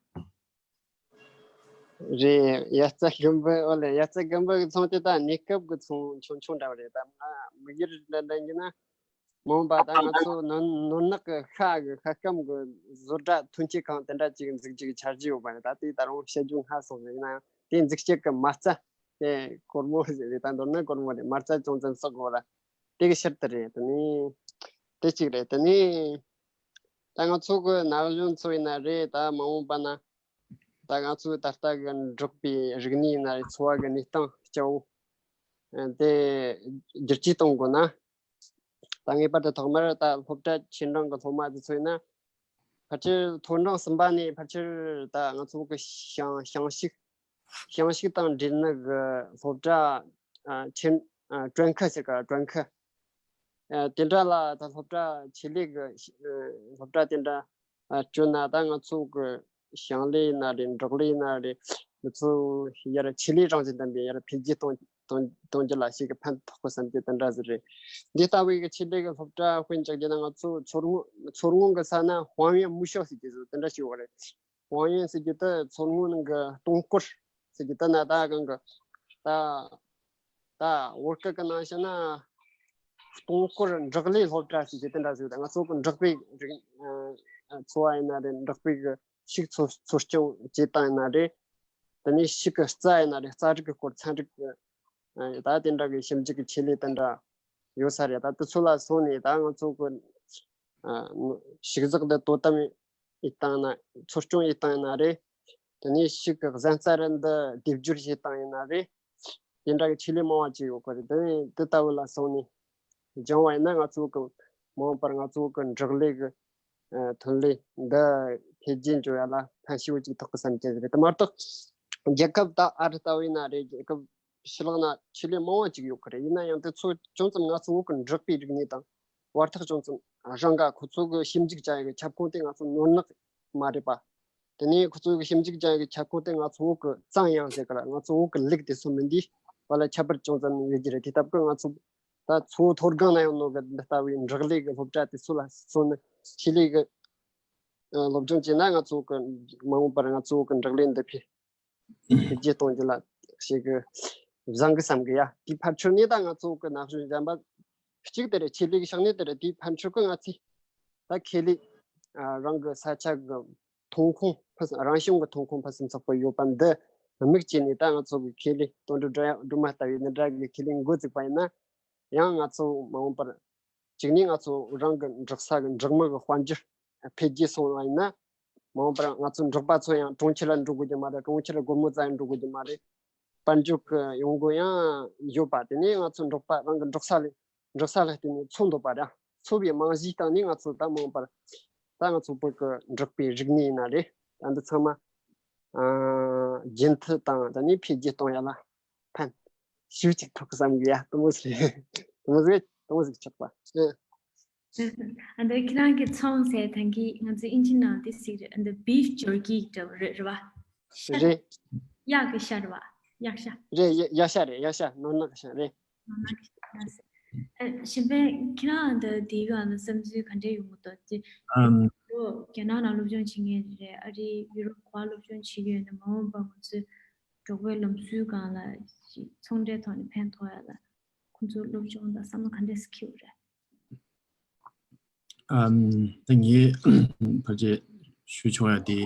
དབྱར་རྩྭ་དགུན་འབུ། ཨོ་ལེ། དབྱར་རྩྭ་དགུན་འབུ་གི་ཚོང་དེ་ད་གནས་སྐབས་ཀྱི་ཚོང་ཆུང་ཆུང་འདྲ་བ་རེད། ད་ང་དམིགས་ཡུལ་འདྲ་འདྲ་ཡིན་ན། མ་འོངས་པ་ད་ང་ཚོ་ནོར་ནོར་ནག་གི་ཤ་གི་ཤ་སྐམ་གི་བཟོ་གྲྭ་ཐོན་སྐྱེད་ཁང་དེ་འདྲ་ཅིག་འཛུགས་རྒྱུ་གི་འཆར་གཞི་ཡོད་པ་རེད། ད་དེ་ད་རུང་བཤད་རྒྱུ་སྔ་སོང་ཟེར། ཡིན་ན་ཡང་དེ་འཛུགས་སྐྲུན་གི་མ་རྩ་དེ་སྒོར་མོ་ཟེར་རེད། ད་མདོར་ན་སྒོར་མོ་རེད། མ་རྩ་ཅུང་ཙམ་བསགས་དགོས་ར། དེ་གི་ཕྱིར་དུ་རེད། དེ་ནི་དེ་གཅིག་རེད། དེ་ནི་ད་ང་ཚོ་གི་ན་གཞོན་ཚོ་ཡིན་ན་རེད། ད་མ་འོངས་པ་ན་ད་ང་ཚོའི་ད་ལྟ་གི་འབྲོག་པའི་རིག་གནས་ཡིན་ན་རེད། འཚོ་བ་གི་གནས་སྟངས་སྤྱི་བོ་དེ་བསྒྱུར་བཅོས་གཏོང་དགོས་ན། ད་ངེས་པར་དུ་ཐོག་མར་ད་སློབ་གྲྭ་ཆེ་འབྲིང་གི་སློབ་མ་དེ་ཚོ་ཡིན་ན། ཕལ་ཆེར་མཐོ་འབྲིང་གསུམ་པ་ནས་ཕལ་ཆེར་ད་ང་ཚོ་གི་ཞིང་ཞིང་ཕྱུགས་ཞིང་ཕྱུགས་དང་འབྲེལ་ནི་གི་སློབ་གྲྭ་ཨ་ཆེན་ཨ་专科ཟེར་ག་专科ཨ་དེ་འདྲ་ལ་ད་སློབ་གྲྭ་ཆེད་ལས་གི་ཨ་སློབ་གྲྭ་དེ་འདྲ་ཨ་བསྐྱོད་ན། ད་ང་ཚོ་གི་ཞིང་ལས་ཡིན་ན་རེད། འབྲོག་ལས་ཡིན་ན་རེད། ང་ཚོ་ཡར་ཆེད་ལས་རང་བཞིན་ལྡན་པའི་ཡར་འཕེལ་རྒྱས་གཏོང་གཏོང་གཏོང་རྒྱུ་ལ་ཞིག་གི་ཕན་ཐོགས་གི་བསམ་གྱི་དེ་འདྲ་ཟིག་རེད། འདི་ལྟ་བུའི་གི་ཆེད་ལས་གི་སློབ་གྲྭ་དཔེ་འཇོག་རྒྱུ་ན། ང་ཚོ་མཚོ་སྔོན་མཚོ་སྔོན་གི་ས་ན་ཧུའང་ཡོན་母校ཟེར་གྱི་ཟིག་དེ་འདྲ་ཞིག་ཡོད་རེད། ཧུའང་ཡོན་ཟེར་གྱི་དེ་མཚོ་སྔོན་གི་སྟོང་སྐོར་ཟེར་གྱི་དེ་ན་ད་གང་གི་ད་ད་བོད་སྐད་གི་ནང་བཤད་ན་སྟོང་སྐོར་འབྲོག་ལས་སློབ་གྲྭ་ཟེར་གྱི་དེ་འདྲ་ཟིག་ད་ང་ཚོ་གི་འབྲོག་པའི་རིག་ཨ་འཚོ་བ་ཡིན་ན་རེད། འབྲོག་པའི་གི་ཕྱུགས་འཚོ་འཚོ་སྐྱོང་བྱེད་སྟངས་ཡིན་ན་རེད། དེ་ནས་ཕྱུགས་ཀྱི་རྩྭ་ཡིན་ན་རེད། རྩྭ་རིགས་ཀྱི་སྐོར། ཚན་རིག་གི་ཨ་ད་དེ་འདྲ་གི་ཞིབ་འཇུག་གི་ཆེད་ལས་དེ་འདྲ་ཡོད་ས་རེད། ད་དེ་ཚོ་ལ་སོང་ནས་ད་ང་ཚོ་གི་ཨ་ཕྱུགས་ཟོག་འདི་དོ་དམ་ཡེད་སྟངས་ན། འཚོ་སྐྱོང་ཡེད་སྟངས་ཡིན་ན་རེད། དེ་ནས་ཕྱུགས་ཀྱི་བཟའ་ཚང་རེད། འདི་སྡེབ་སྦྱོར་བྱེད་སྟངས་ཡིན་ན་རེད། དེ་འདྲ་གི་ཆེད་ལས་མང་བ་ཅིག་ཡོད་གི་རེད། དེ་ནས་དེ་ལྟ་བུ་ལ་སོང་ནས་སྦྱང་བ་ཡིན་ན། ང་ཚོ་གི་མ་འོངས་པར་ང་ཚོ་གི་འབྲོག་ལས་གི་ཨ་ཐོན་ལས་འདི་འཕེལ་རྒྱས་འགྲོ་ཡ་ལ་ཕན་ཤུགས་ཅིག་ཐོགས་གི་བསམ་གྱི་རེད། དེ་མ་གཏོགས་རྒྱལ་ཁབ་ད་ཨ་རི་ལྟ་བུ་ཡིན་ན་རེད། རྒྱལ་ཁབ་ཕྱི་ལོགས་ན་ཆེད་ལས་མང་བ་ཅིག་ཡོད་གི་རེད། ཡིན་ན་ཡང་དེ་ཚོ་ཅུང་ཙམ་ང་ཚོ་བོད་གི་འབྲོག་པའི་རིག་གནས་དང་བར་ཐག་ཅུང་ཙམ་རིང་ག་ཁོ་ཚོ་གི་ཞིབ་འཇུག་བྱ་ཡག་གི་ཁྱབ་ཁོངས་དེ་ང་ཚོ་ནོར་ནག་མ་རེད་པ། དེ་ནས་ཁོ་ཚོ་གི་ཞིབ་འཇུག་བྱ་ཡག་གི་ཁྱབ་ཁོངས་དེ་ང་ཚོ་བོད་གི་བཙན་དབྱང་ཟེར་གི་ར། ང་ཚོ་བོད་གི་ལུགས་དེ་ཚོ་མིན། དེའི་བར་ལ་ཁྱད་པར་ཅུང་ཙམ་ཡོད་ཀྱི་རེད། དེ་ལྟ་བུ་ང་ཚོ་ད་མཚོ་མཐོ་སྒང་ན་ཡོད་ནོ་གི་འདི་ལྟ་བུའི་འབྲོག་ལས་གི་སློབ་གྲྭ་དེ་ཚོ་ལ་སོང་ནས་ཆེད་ལས་གི་ཨ་སློབ་སྦྱོང་བྱས་ན། ང་ཚོ་གི་མ་འོངས་པར་ང་ཚོ་གི་འབྲོག་ལས་འདི་འཕེལ་འཕེལ་རྒྱས་གཏོང་རྒྱུ་ལ་ཞིག་གི་བཟང་གི་བསམ་གི་ཡ། དེའི་ཕར་ཕྱོགས་ནས་ད་ང་ཚོ་གི་ན་གཞོན་གཞན་པ་གཅིག་དེ་རེད། ཆེད་ལས་གི་ཕྱག་ནས་དེ་རེད། དེའི་ཕར་ཕྱོགས་གི་ང་ཚོས་ད་ཁེ་ལས་ཨ་རང་གི་ས་ཆ་གི་ཐོན་ཁུངས་ཕུན་སུམ། རང་བྱུང་གི་ཐོན་ཁུངས་ཕུན་སུམ་ཚོགས་པ་ཡོད་པ་འདི་དམིགས་བྱས་ནས། ད་ང་ཚོ་གི་ཁེ་ལས་དོན་གྲུབ་སྒྲོལ་སྒྲོལ་མ་ལྟ་བུའི་འདི་འདྲ་གི་ཁེ་ལས་འགོ་བཙུགས་པ་ཡིན་ན། ཡང་ང་ཚོ་མ་འོངས་པར་གཅིག་ནས་ང་ཚོ་རང་གི་འབྲོག་ས་གི་འབྲོག་མི་གི་དཔལ་འབྱོར་འཕེལ་རྒྱས་སོང་བ་ཡིན་ན། མ་འོངས་པར་ང་ཚོ་འབྲོག་པ་ཚོ་ཡང་གྲོང་ཁྱེར་ལ་འགྲོ་དགོས་ཀྱི་མ་རེད། གྲོང་ཁྱེར་ལ་སྒོར་མོ་བཙལ་འགྲོ་དགོས་ཀྱི་མ་རེད། དཔལ་འབྱོར་གྱི་ཡོང་སྒོ་ཡང་ཡོད་པ། དེ་ནས་ང་ཚོ་འབྲོག་པ་རང་གི་འབྲོག་ས་ལས་འབྲོག་ས་ལ་བརྟེན་ནས་འཚོ་འདོད་པ་ར། འཚོ་བའི་རྨང་གཞིའི་སྟེང་ནས་ང་ཚོ་ད་མ་འོངས་པར་ད་ང་ཚོ་བོད་ཀྱི་འབྲོག་པའི་རིག་གནས་ཡིན་ན་རེད། ད་འདི་ཚང་མ་ཨ་རྒྱུན་མཐུད་དང་། ད་ནི་འཕེལ་རྒྱས་གཏོང་ཡ་ལ་ཕན་ཤུགས་ཅིག་ཐོགས་བསམ་གི་ཡ། དེ་མོ་ཟིག་རེད། དེ་མོ་ཟིག་རེད། དེ་མོ་ཟིག་ཆགས་པ། ཨ་འདི་ཁྱེད་རང་གི་ཚོང་ཟེར་ཐང་གི་ང་ཚོ་ཨིན་ཇི་ནང་འདི་ཟིག་རེད། ཨ་འདི་བིཕ་ཇར་ཀི་འདྲ་བོ་རེད། རེད་བ། རེད། གཡག་གི་ཤ་རེད་བ། གཡག་ཤ། རེད། གཡག་ཤ་རེད། གཡག་ཤ་ནོར་ནག་གི་ཤ་རེད། ནོར་ནག་གི་ཤ་རེད། ཨ་གཞན་པའི་ཁྱེད་རང་འདི་འདིའི་སྒང་ལ་བསམ་ཚུལ་ག་འདྲས་ཡོང་གི་འདུག་ཅེ། ཨམ། རྒྱ་ནག་ནང་སློབ་སྦྱོང་བྱེད་མཁན་རེད། ཨ་རི་ཡུ་རོབ་ག་སློབ་སྦྱོང་བྱེད་ཀྱི་ཡོད་ན། མ་འོངས་པ་ང་ཚོའི་འབྲོག་པའི་ལམ་སྲོལ་སྒང་ལ་ཅིག་ཚོང་འབྲེལ་ཐོག་ནས་ཕན་ཐོགས་ཡ་ལ་ཁོང་ཚོའི་སློབ་སྦྱོང་དང་བསམ་བློ་ག་འདྲས་སེ་འཁྱེར་ཡོད་རེད། ཨམ། ད་ངས་ཕལ་ཆེར་ཞུ་ཆོག་ཡ་དེ།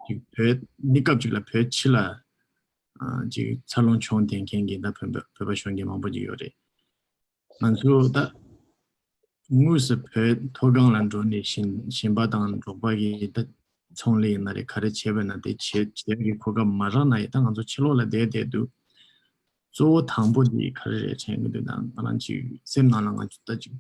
ཅིག་བོད་གནས་སྐབས་ཅིག་ལ་བོད་ཕྱི་ལ་ཨ་ཅིག་འཚར་ལོངས་བྱུང་བསྡད་མཁན་གྱི་ད་བོད་པ་བོད་པ་གཞོན་སྐྱེས་མང་པོ་ཅིག་ཡོད་རེད། ང་ཚོ་ད་དངོས་སུ་བོད་མཐོ་སྒང་ལ་འགྲོ་ནས་ཞིང་ཞིང་པ་དང་འབྲོག་པ་གི་ད་ཚོང་ལས་ཡིན་ན་རེད། ག་རེ་བྱས་པ་ཡིན་ན་དེ་བྱེད་བྱེད་ཀྱི་གོ་སྐབས་མ་རག་ན་ཡང་། ད་ང་ཚོ་ཕྱི་ལོགས་ལ་བསྡད་བསྡད་དུས་ གཙོ་བོ་དང་པོ་འདི་ག་རེ་རེད་དྲན་གྱི་འདུག་ན། ང་རང་ཅིག་སེམས་ནང་ལ་ང་ཚོ་ད་ཅིག་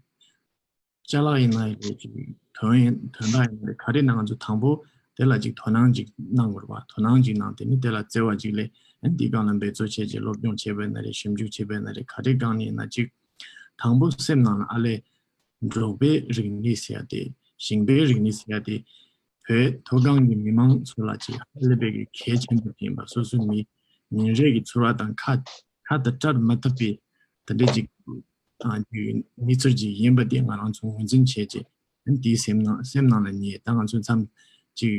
ཅ་ལག་ཡིན་ན་ཡང་རེད། ཅིག་དོན་ཡིན་དོན་དག་ཡིན་ན་རེད། ག་རེ་ན་ང་ཚོ་དང་པོ་དེ་ལ་ཅིག་དོ་སྣང་ཅིག་གནང་དགོས་རེད་པ། དོ་སྣང་ཅིག་གནང་། དེ་ནི་དེ་ལ་བརྩེ་བ་ཅིག་སླེབས། ཨ་ནི་འདིའི་སྒང་ལ་འབད་རྩོལ་བྱས་རྗེས་སློབ་སྦྱོང་བྱས་པ་ཡིན་ན་རེད། ཞིབ་འཇུག་བྱས་པ་ཡིན་ན་རེད། ག་རེ་སྒང་ནས་ཡིན་ན་ཅིག་དང་པོ་སེམས་ནང་ལ་ཨ་ལས་འབྲོག་པའི་རིག་གནས་ཟེར་ཡ་དེ། ཞིང་པའི་རིག་གནས་ཟེར་ཡ་དེ་བོད་མཐོ་སྒང་གི་མི་མང་ཚོ་ལ་ཅིག་ཧ་ལས་པའི་གི་གལ་ཆེན་པོ་ཡིན་པ། སོ་སོའི་མི་ཉིན་རེ་གི་འཚོ་བ་དང་ཁ་ཁ་དང་བྲལ་མ་ཐུབ་པའི་དེ་འདྲའི་ཅིག་ཨ་ཅིག་གནས་ཚུལ་ཅིག་ཡིན་པ་དེ་ང་རང་ཚོ་ངོས་འཛིན་བྱས་རྗེས། ཨ་ནི་དེའི་སེམས་ནང་སེམས་ནང་ལ་ངེས། ད་ང་ཚོ་མཚམས་ཅིག་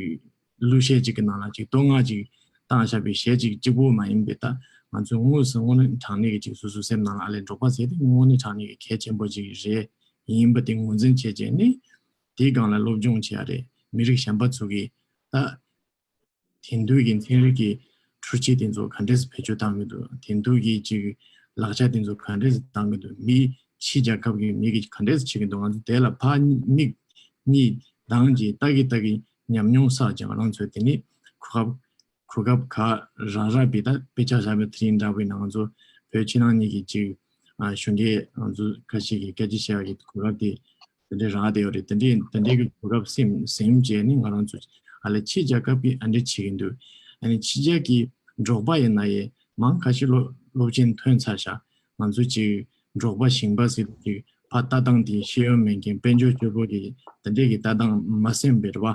གླུ་གཞས་ཅིག་གི་ནང་ལ་ཅིག་བསྟོད་བསྔགས་ཅིག་བཏང་བཞག་པའི་གཞས་ཅིག་གཅིག་པོ་མ་ཡིན་པའི། ད་ང་ཚོས་དངོས་སུ་དངོས་གནས་དྲང་གནས་ཀྱི་ཅིག་སོ་སོའི་སེམས་ནང་ལ་ཨ་ལས་འབྲོག་པ་ཟེར་དེ་དངོས་གནས་དྲང་གནས་ཀྱི་གལ་ཆེན་པོ་ཅིག་རེད། ཡིན་པ་དེ་ངོས་འཛིན་བྱས་རྗེས་ནི་དེའི་སྒང་ལ་སློབ་སྦྱོང་བྱེད་ཡ་རེད། མི་རིགས་གཞན་པ་ཚོ་གིས་ད་དེང་དུས་ཀྱི་ཚན་རིག་གི་འཕྲུལ་ཆས་དེ་ཚོ་ག་འདྲས་བེད་སྤྱོད་བཏང་གི་འདུག་དེང་དུས་ཀྱི་ཅིག་ལག་ཆ་དེ་ཚོ་ག་འདྲས་བཏང་གི་འདུག་མི་ཕྱི་རྒྱལ་ཁབ་ཀྱི་མི་གིས་ག་འདྲས་བྱེད་ཀྱི་འདུག་ང་ཚོ་དེ་ལ་ཕར་མིག་གཉིས་གདངས་ཀྱིས་ལྟ་གི་ལྟ་གི་ཉམས་མྱོང་བསགས་ཀྱང་ང་རང་ཚོས་དེ་ནི་གོ་སྐབས་གོ་སྐབས་ག་རང་རག་པའི། ད་དཔེ་ཆ་བཞག་པའི་དེ་རིང་འདྲ་བའི་ནང་ང་ཚོ་བོད་ཕྱི་ནང་གཉིས་ཀྱི་ཅིག་ཨ་གཞོན་སྐྱེས་ང་ཚོ་ཁ་ཤས་ཀྱིས་སྐད་ཆ་བཤད་ཡག་གི་གོ་སྐབས་དེ་དེ་འདྲའི་རག་བསྡད་ཡོད་རེད། དེ་འདྲའི་དེ་འདྲའི་གི་གོ་སྐབས་ཟིན་ཟིན་རྗེས་ནི་ང་རང་ཚོ་ཨ་ལས་ཕྱི་རྒྱལ་ཁབ་ཀྱིས་ཨ་འདྲ་བྱེད་ཀྱི་འདུག་ཨ་ནི་ཕྱི་རྒྱལ་གྱི་འབྲོག་པ་ཡིན་ན་ཡང་མང་ཁ་ཤས་སློབ་སློབ་ཆེན་ཐོན་ཚར་ཤག་ང་ཚོ་ཅིག་འབྲོག་པ་ཞིང་པ་ཟེར་དུས་ཕར་ལྟ་སྟངས་དེ་ཤེས་ཡོན་མེད་མཁན་དཔལ་འབྱོར་སྤྱོད་པོ་གི་དེ་འདྲའི་གི་ལྟ་སྟངས་མ་སེམས་པའི་རེད་བ།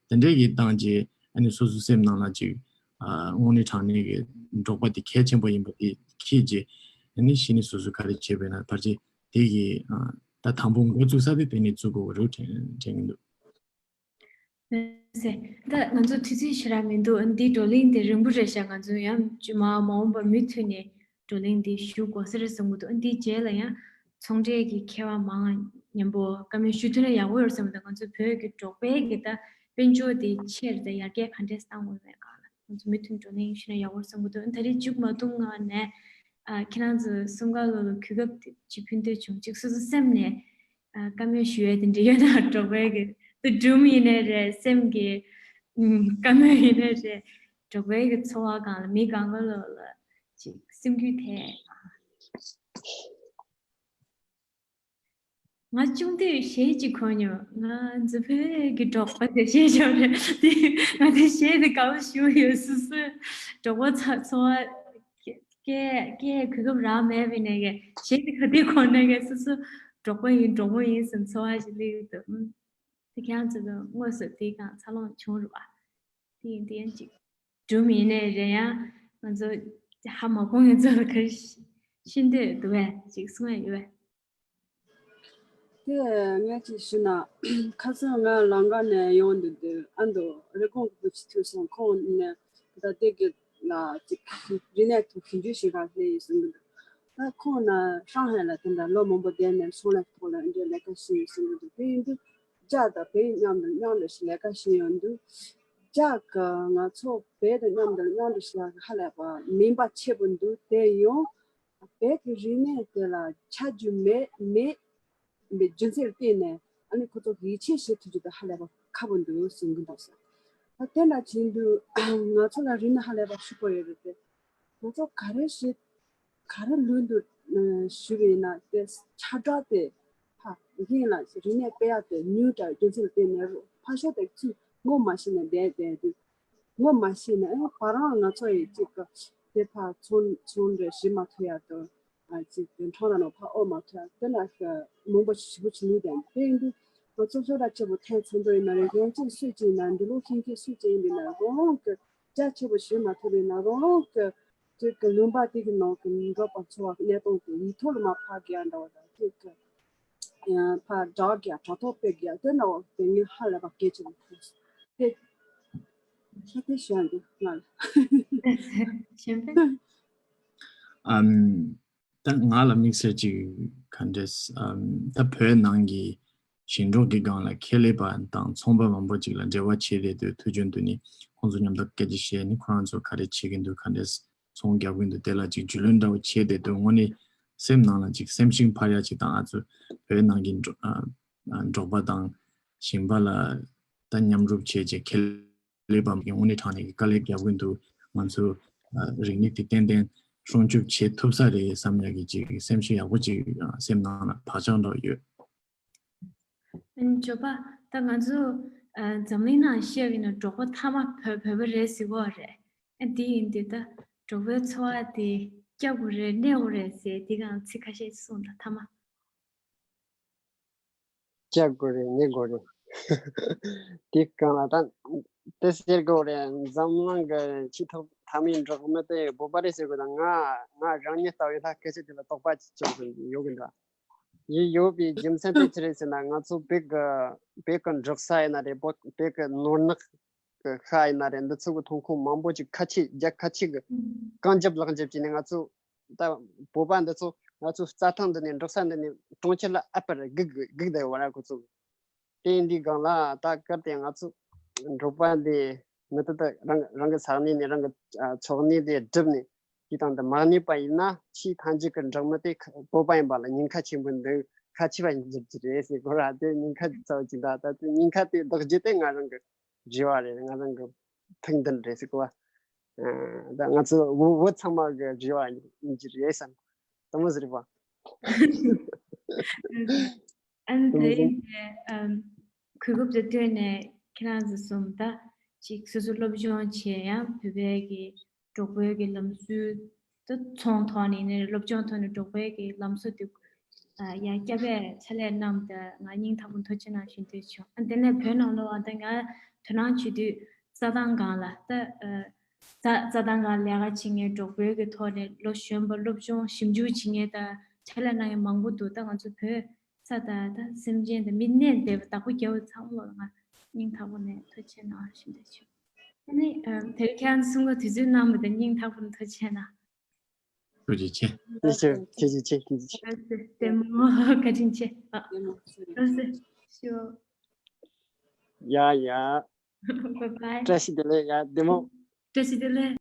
དེ་འདྲའི་གི་སྟངས་ཀྱིས་ཨ་ནི་སོ་སོའི་སེམས་ནང་ལ་ཅིག་ཨ་དངོས་གནས་དྲང་གནས་ཀྱི་འབྲོག་པ་དེ་གལ་ཆེན་པོ་ཡིན་པ་དེ་ཁྱེད་ཀྱིས་ཨ་ནི་གཞི་ནས་སོ་སོས་ག་རེ་བྱས་པས་ན་ཕལ་ཆེར་དེ་གི་ཨ་ད་དང་པོ་འགོ་བཙུགས་ས་དེ་དེ་ནས་བཙུགས་དགོས་རེད་དྲན་དྲན་གྱི་འདུག་ཟེར། ད་ང་ཚོ་དུས་ཚོད་ཞེ་དྲག་མི་འདུག་འདི་བགྲོ་གླེང་དེ་རིང་པོ་རེད་ཤག་ང་ཚོ་ཡང་ཅི་མ་མ་འོངས་པ་མུ་མཐུད་ནས་བགྲོ་གླེང་འདི་ཞུ་དགོས་ས་རེད་བསམ་གྱི་འདུག་འདིའི་རྗེས་ལ་ཡང་ཚོང་འབྲེལ་གྱི་མཁས་པ་མང་མཉམ་པོ་བཀའ་མོལ་ཞུ་ཐུབ་ན་ཡག་པོ་ཡོད་བསམ་གྱི་འདུག་ང་ཚོ་བོད་ཀྱི་འབྲོག་པའི་གི་ད་དཔལ་འབྱོར་དེ་ཆེ་རེད། ད་ཡར་རྒྱས་ག་འདྲས་བཏང་དགོས་མེད་གང་ལ་ང་ཚོ་མུ་མཐུད་བགྲོ་གླེང་ཞུ་ན་ཡག་པོ་བསམ་གྱི་འདུག་ད་རེས་མཇུག་མ་བསྡོམས་སྔོན་ནས་ཨ་ཁྱེད་རང་ཚོ་གསུམ་ཀ་ལོ་ལ་གོ་སྐབས་དེ་ཅིག་ཕུལ་འདོད་བྱུང་། ཅིག་སོ་སོ་སེམས་ནས་ཨ་བཀའ་མོལ་ཞུ་ཡས་དེ་འདྲ་ཡོད་ན། འབྲོག་པའི་གི་དུ་སྒྲུང་ཡིན་ནའི་རེད། སེམས་ཀྱི་ཨུམ་བཀའ་མོལ་ཡིན་ནའི་རེད། འབྲོག་པའི་གི་འཚོ་བ་སྒང་ལ་མི་གང་ག་ལོ་ལ་ཅིག་སེམས་འགུལ་ཐེབས། ང་ཆུང་དུས་གཞས་ཅིག་གོ་མྱོང་། ང་ཚོ་བོད་ཀྱི་འབྲོག་པ་ཟེར་གཞས་ཤིག་ཡོད་རེད། དེ་ང་དེ་གཞས་དེ་དགའ་པོ་ཞེ་པོ་ཡོད། སོ་སོའི་འབྲོག་པ་ཚ་འཚོ་བ་སྐྱེལ་སྐྱེལ་གོ་སྐབས་རག་མེད་པ་ཡིན་ནའི་གི་གཞས་དེ་ག་དུས་གོ་ནའི་གི་སོ་སོ་འབྲོག་པ་ཡིན་འབྲོག་མོ་ཡིན་ཟེར་འཚོ་བ་ཞིག་སླེབས་ཀྱི་འདུག་ཨུམ། དེ་ཁྱེད་རང་ཚོ་དང་དངོས་སུ་དེའི་སྒང་འཚར་ལོངས་བྱུང་རེད་པ། དེ་ཡིན་དེ་ཡིན་ཅིག་སྒྲུང་ཡིན་ནའི་རེད། ཡང་ང་ཚོ་ཧ་མ་གོ་མཁན་ཚོ་ལ་ག་རེ་ཤེས་འདོད་འདུག་པས། ཅིག་གསུང་ཡ་ཡོད་པས། དེ་ངས་ཅིག་ཞུས་ན། ཁ་སང་ང་ལང་ཀ་ནས་ཡོང་དུས་དུས་ཨ་མདོ་རི་ཀོན་པོ་ཆེ་ཐུག་སོང་། ཁོང་ནས་ད་ལྟའི་གི་ལ་ཅིག་རིག་གནས་ཐོག་ཞིབ་འཇུག་བྱེད་གར་སླེབས་ཡོད་གསུང་གི་འདུག་ད་ཁོང་ན་ཧྲང་ཧའེ་ལ་དེ་འདྲ་ལོ་མང་པོ་བསྡད་ནས་ཚོང་ལས་ཐོག་ལ་འདྲ་ལས་ཀ་བྱེད་ཡོད་གསུང་གི་འདུག་དེ་ཡིན་དུས་རྒྱ་དང་བོད་མཉམ་དུ་མཉམ་དུ་ཞིག་ལས་ཀ་བྱེད་ཡོང་དུས། རྒྱ་གི་ང་ཚོ་བོད་དང་མཉམ་དུ་མཉམ་དུ་ཞིག་ཧ་ལས་པ་མིན་པ་ཆེ་པོ་འདུག་དེ་ཡང་བོད་ཀྱི་རིག་གནས་དེ་ལ་ཆ་རྒྱུས་མེད་མེད་པའི་རྒྱུ་མཚན་ལ་བརྟེན་ནས་ཨ་ནི་ཁོ་ཚོ་ཡིད་ཆེས་བྱེད་ཐུབ་རྒྱུ་དེ་ཧ་ལས་པ་ཁག་པོ་འདུག་གསུང་གི་འདུག་ཟེར། ད་དེ་འདྲ་བྱེད་དུས་ང་ཚོ་ལ་རིག་གནས་ཧ་ལས་པ་ཕྱུག་པོ་ཡོད་རེད་དེ། ང་ཚོ་ག་རེ་བྱེད་ག་རེ་ལུས་འདུག་ཞུས་པ་ཡིན་ན་དེ་ཁྱབ་བསྒྲགས་དེ་ཧ་རྒན་ལ་རིག་གནས་སྤེལ་ཡག་དེ་ནུས་དྲག་རྒྱུ་མཚན་ལ་བརྟེན་ནས་རུ་ཕར་ཕྱོགས་དེ་ཚུར་ངོ་མ་ཤེས་ནས་བསྡད་བསྡད་དུས། ངོ་མ་ཤེས་ནས་ཨེ་ཕ་རང་ང་ཚོ་ཡི་གཅིག་གི་དེ་ཕར་ཚོང་ཚོང་འབྲེལ་ཞིག་མ་ཐུབ་ཡག་དང་། ཨ་ཅིག་དེ་འཕྲང་ར་ནང་ཕར་ཨོ་མ་ཐུབ་ཡག་དེ་ལ་མང་པོ་ཞིག་བྱེད་ལུགས་དང་དེ་ཡིན་དུས་ང་ཚོ་ཤོག་ཁྲག་གཅིག་པོ་ཐན་ཚོང་འབྲེལ་ཡིན་ན་རེད། རྒན་གཅིག་སུས་གཅིག་ཡིན་ན་འབྲི་ལུགས་ཤེས་མཁན་སུས་གཅིག་ཡིན་པ་ཡིན་ན་རང་རང་གི་རྒྱ་ཆེ་པོ་ཞིག་མ་ཐུབ་པ་ཡིན་ན་རང་རང་གི་ཅིག་གི་ལུང་པ་དེ་གི་ནང་གི་འབྲོག་པ་འཚོ་བ་གནས་སྟངས་དེ་ཡིག་ཐོག་ལ་མ་ཕབ་རྒྱག་འདྲ་བ་དང་ཅིག་གི་ཡང་ཕར་བསྒྲགས་རྒྱག་དྲ་ཐོག་སྤེལ་རྒྱག་དེ་འདྲ་བ་དེ་ངས་ཧ་ལས་པ་གལ་ཆེན་པོ་མཐོང་སོང་། དེ་ཁ་དེ་ཞུ་ཡ་འདུག་ང་ལ། གཞན་ཕན། ཨམ། ད་ང་ལ་དམིགས་བསལ་ཅིག་ག་འདྲས་ཨམ། ད་བོད་ནང་གི་ཞིང་འབྲོག་གི་སྒང་ལ་ཁེ་ལས་པ་དང་ཚོང་པ་མང་པོ་ཅིག་ལ་འབྲེལ་བ་བྱས་བསྡད་དུས་དུས་རྒྱུན་དུ་ནི་ཁོང་ཚོ་མཉམ་དུ་སྐད་ཆ་བཤད་ནི་ཁོ་རང་ཚོ་ག་རེ་བྱེད་ཀྱི་འདུག་ག་འདྲས་ཚོང་རྒྱག་གི་འདུག་དེ་ལ་ཅིག་རྒྱུས་ལོན་འདྲ་བོ་བྱས་བསྡད་དུས་དངོས་གནས་སེམས་ནང་ལ་ཅིག་སེམས་ཤུགས་འཕར་ཡ་ཅིག་དང་ཨ་ཚོ་བོད་ནང་གི་འབྲོ་ཨ་ཨ་འབྲོག་པ་དང་ཞིང་པ་ལ་ད་མཉམ་རུབ་བྱས་རྗེས་ཁེ་ལས་པ་གི་དངོས་གནས་དྲང་གནས་ཀྱི་དཀའ་ལས་རྒྱག་གི་འདུག་ང་ཚོ་ཨ་རིག་གནས་དེ་ཏན་ཏན་ སྲུང་སྐྱོབ་བྱེད་ཐུབ་ས་རེད་བསམ་ཡག་གི་ཅིག་སེམས་ཤུགས་ཡག་པོ་ཅིག་སེམས་ནང་ལ་བག་ཆགས་འདྲ་ཡོད། ཨ་ནི་ཇོ་པ། ད་ང་ཚོ་ཨ་འཛམ་གླིང་ནང་བཤད་པ་ཡིན་ན་འབྲོག་པ་མཐའ་མ་བོད་བོད་པ་རེད་ཟེར་གྱི་ཡོད་རེད། ཨ་འདི་ཡིན་དུས་ད་འབྲོག་པའི་འཚོ་བ་དེ་སྐྱབས་དགོས་རེད་གནས་དགོས་རེད་ཟེར་འདི་གའང་ཚིག་ཁ་ཤས་གསུངས་དང་མཐའ་མ། སྐྱབས་དགོས་རེད་གནས་དགོས་རེད། དེ་གང་ལ་ད་དེ་ཟེར་དགོས་རེད། འཛམ་གླིང་གི་ཆེས་ཐོག་མཐའ་མའི་འབྲོག་མི་དེ་བོད་པ་རེད་ཟེར་དགོས་ད། ང་ང་རང་ཉིད་ལྟ་བུའི་ལྷ་སྐད་ཆ་དེ་ལ་དོགས་པ་ཅིག་བྱུང་ཡོད་གི་འདུག་ཡིན་ཡོད་པའི་རྒྱུ་མཚན་དེ་ཅི་རེད་ཟེར་ན། ང་ཚོ་བོད་ཀྱི་བོད་ཀྱི་འབྲོག་ས་ཡིན་ན་རེད། བོད་བོད་ཀྱི་ནོར་ནག་གི་ཤ་ཡིན་ན་རེད། འདི་ཚོ་གི་ཐོན་ཁུངས་མང་པོ་ཅིག་ཁ་ཆེ་རྒྱ་ཁ་ཆེ་གི་རྐང་རྒྱབ་ལག་འཇབ་བྱས་ནས་ང་ཚོ་ད་བོད་པ་འདི་ཚོ་ང་ཚོ་རྩྭ་ཐང་འདི་ནས་འབྲོག་ས་འདི་ནས་གྲོང་ཁྱེར་ལ་ཨ་པར་སྒུག་སྒུག་བསྡད་ཡོད་ར་ཁོ་ཚོ། དེ་འདི་སྒང་ལ་ད་གལ་ཏེ་ང་ཚོ་འབྲོག་པ་འདི་མི་དེ་ད་རང་རང་གི་ས་གནས་ནས་རང་གི་ཨ་འཚོ་གནས་དེ་བསྒྲུབས་ནས་དེ་དང་དུ་མ་གནས་པ་ཡིན་ན་ཕྱིའི་མཐའ་མཇུག་གི་འབྲོག་མི་དེ་ཁ་བོད་པ་ཡིན་པ་ལ་ཉེན་ཁ་ཆེན་པོ་འདུག་ཁ་ཆེ་བ་ཡིན་གྱི་རེད་ཟེར་གོ་ར། དེ་ཉེན་ཁ་ཚ་བོ་ཅིག་འདུག་ད་དེ་ཉེན་ཁ་དེ་བདག་རྒྱུ་དེ་ང་རང་གི་རེ་བ་རེད། ང་རང་གི་ཐུགས་འདུན་རེད་ཟེར་གོ་བ། ཨ་ད་ང་ཚོ་བོད་བོད་ཚང་མ་གི་རེ་བ་ཡིན་གྱི་རེད་བསམ། དེ་མོ་ཟེར་བ། ཨན་དེ་ཡིན་ནས་ཨམ་གོ་སྐབས་དེ་བཏོན་ནས་ཁྱེད་རང་ཚོ་གསུམ་ད་ཅིག་སོ་སོ་སློབ་སྦྱོང་བྱས་ཡང་བོད་པའི་གི་འབྲོག་པའི་གི་ལམ་སྲོལ་ད་ཚོང་ཐོག་ནས་ནས་སློབ་སྦྱོང་ཐོག་ནས་འབྲོག་པའི་གི་ལམ་སྲོལ་དེ་ཡང་སྐྱབས་པའི་ཕྱག་ལས་གནང་དེ་ང་སྙིང་ཐག་པ་ཐུགས་རྗེ་གནང་ཞུ་འདོད་བྱུང་། ཨ་དེ་ནས་བོད་ནང་ལོགས་ཨ་ད་ང་དོ་སྣང་བྱེད་དུས་རྩྭ་ཐང་སྒང་ལ་ད་རྩྭ་རྩྭ་ཐང་སྒང་ལས་ཀ་བྱེད་མཁན་འབྲོག་པའི་གི་ཐོག་ནས་ལོ་གཞོན་པ་སློབ་སྦྱོང་ཞིབ་འཇུག་བྱེད་མཁན་ད་ཕྱག་ལས་གནང་མཁན་མང་པོ་འདུག་ད་ང་ཚོ་བོད་ས་ད་ད་སེམས་ཅན་ད་མི་གནས་བསྡད་པ་བདག་པོ་རྒྱབ་པ་ཚང་མ་ལ་ང་སྙིང་ཐག་པ་ནས་ཐུགས་རྗེ་གནང་ཞུ་འདོད་བྱུང་། ཨ་ནི་དེ་རིང་ཁྱེད་རང་ཚོ་གསུམ་ག་དུས་ཚོད་གནང་བ་དང་སྙིང་ཐག་པ་ནས་ཐུགས་རྗེ་གནང་། ཐུགས་རྗེ་ཆེ། ཐུགས་རྗེ་ཆེ། ཐུགས་རྗེ་ཆེ། ཐུགས་རྗེ་ཆེ། ལགས་སོ། བདེ་མོ་བཀའ་དྲིན་ཆེ། ཨ། ལགས་སོ། ཞུ། ཡ་ཡ། Bye bye། བཀྲ་ཤིས་བདེ་ལེགས། ཡ་བདེ་མོ། བཀྲ་ཤིས་བདེ་ལེགས།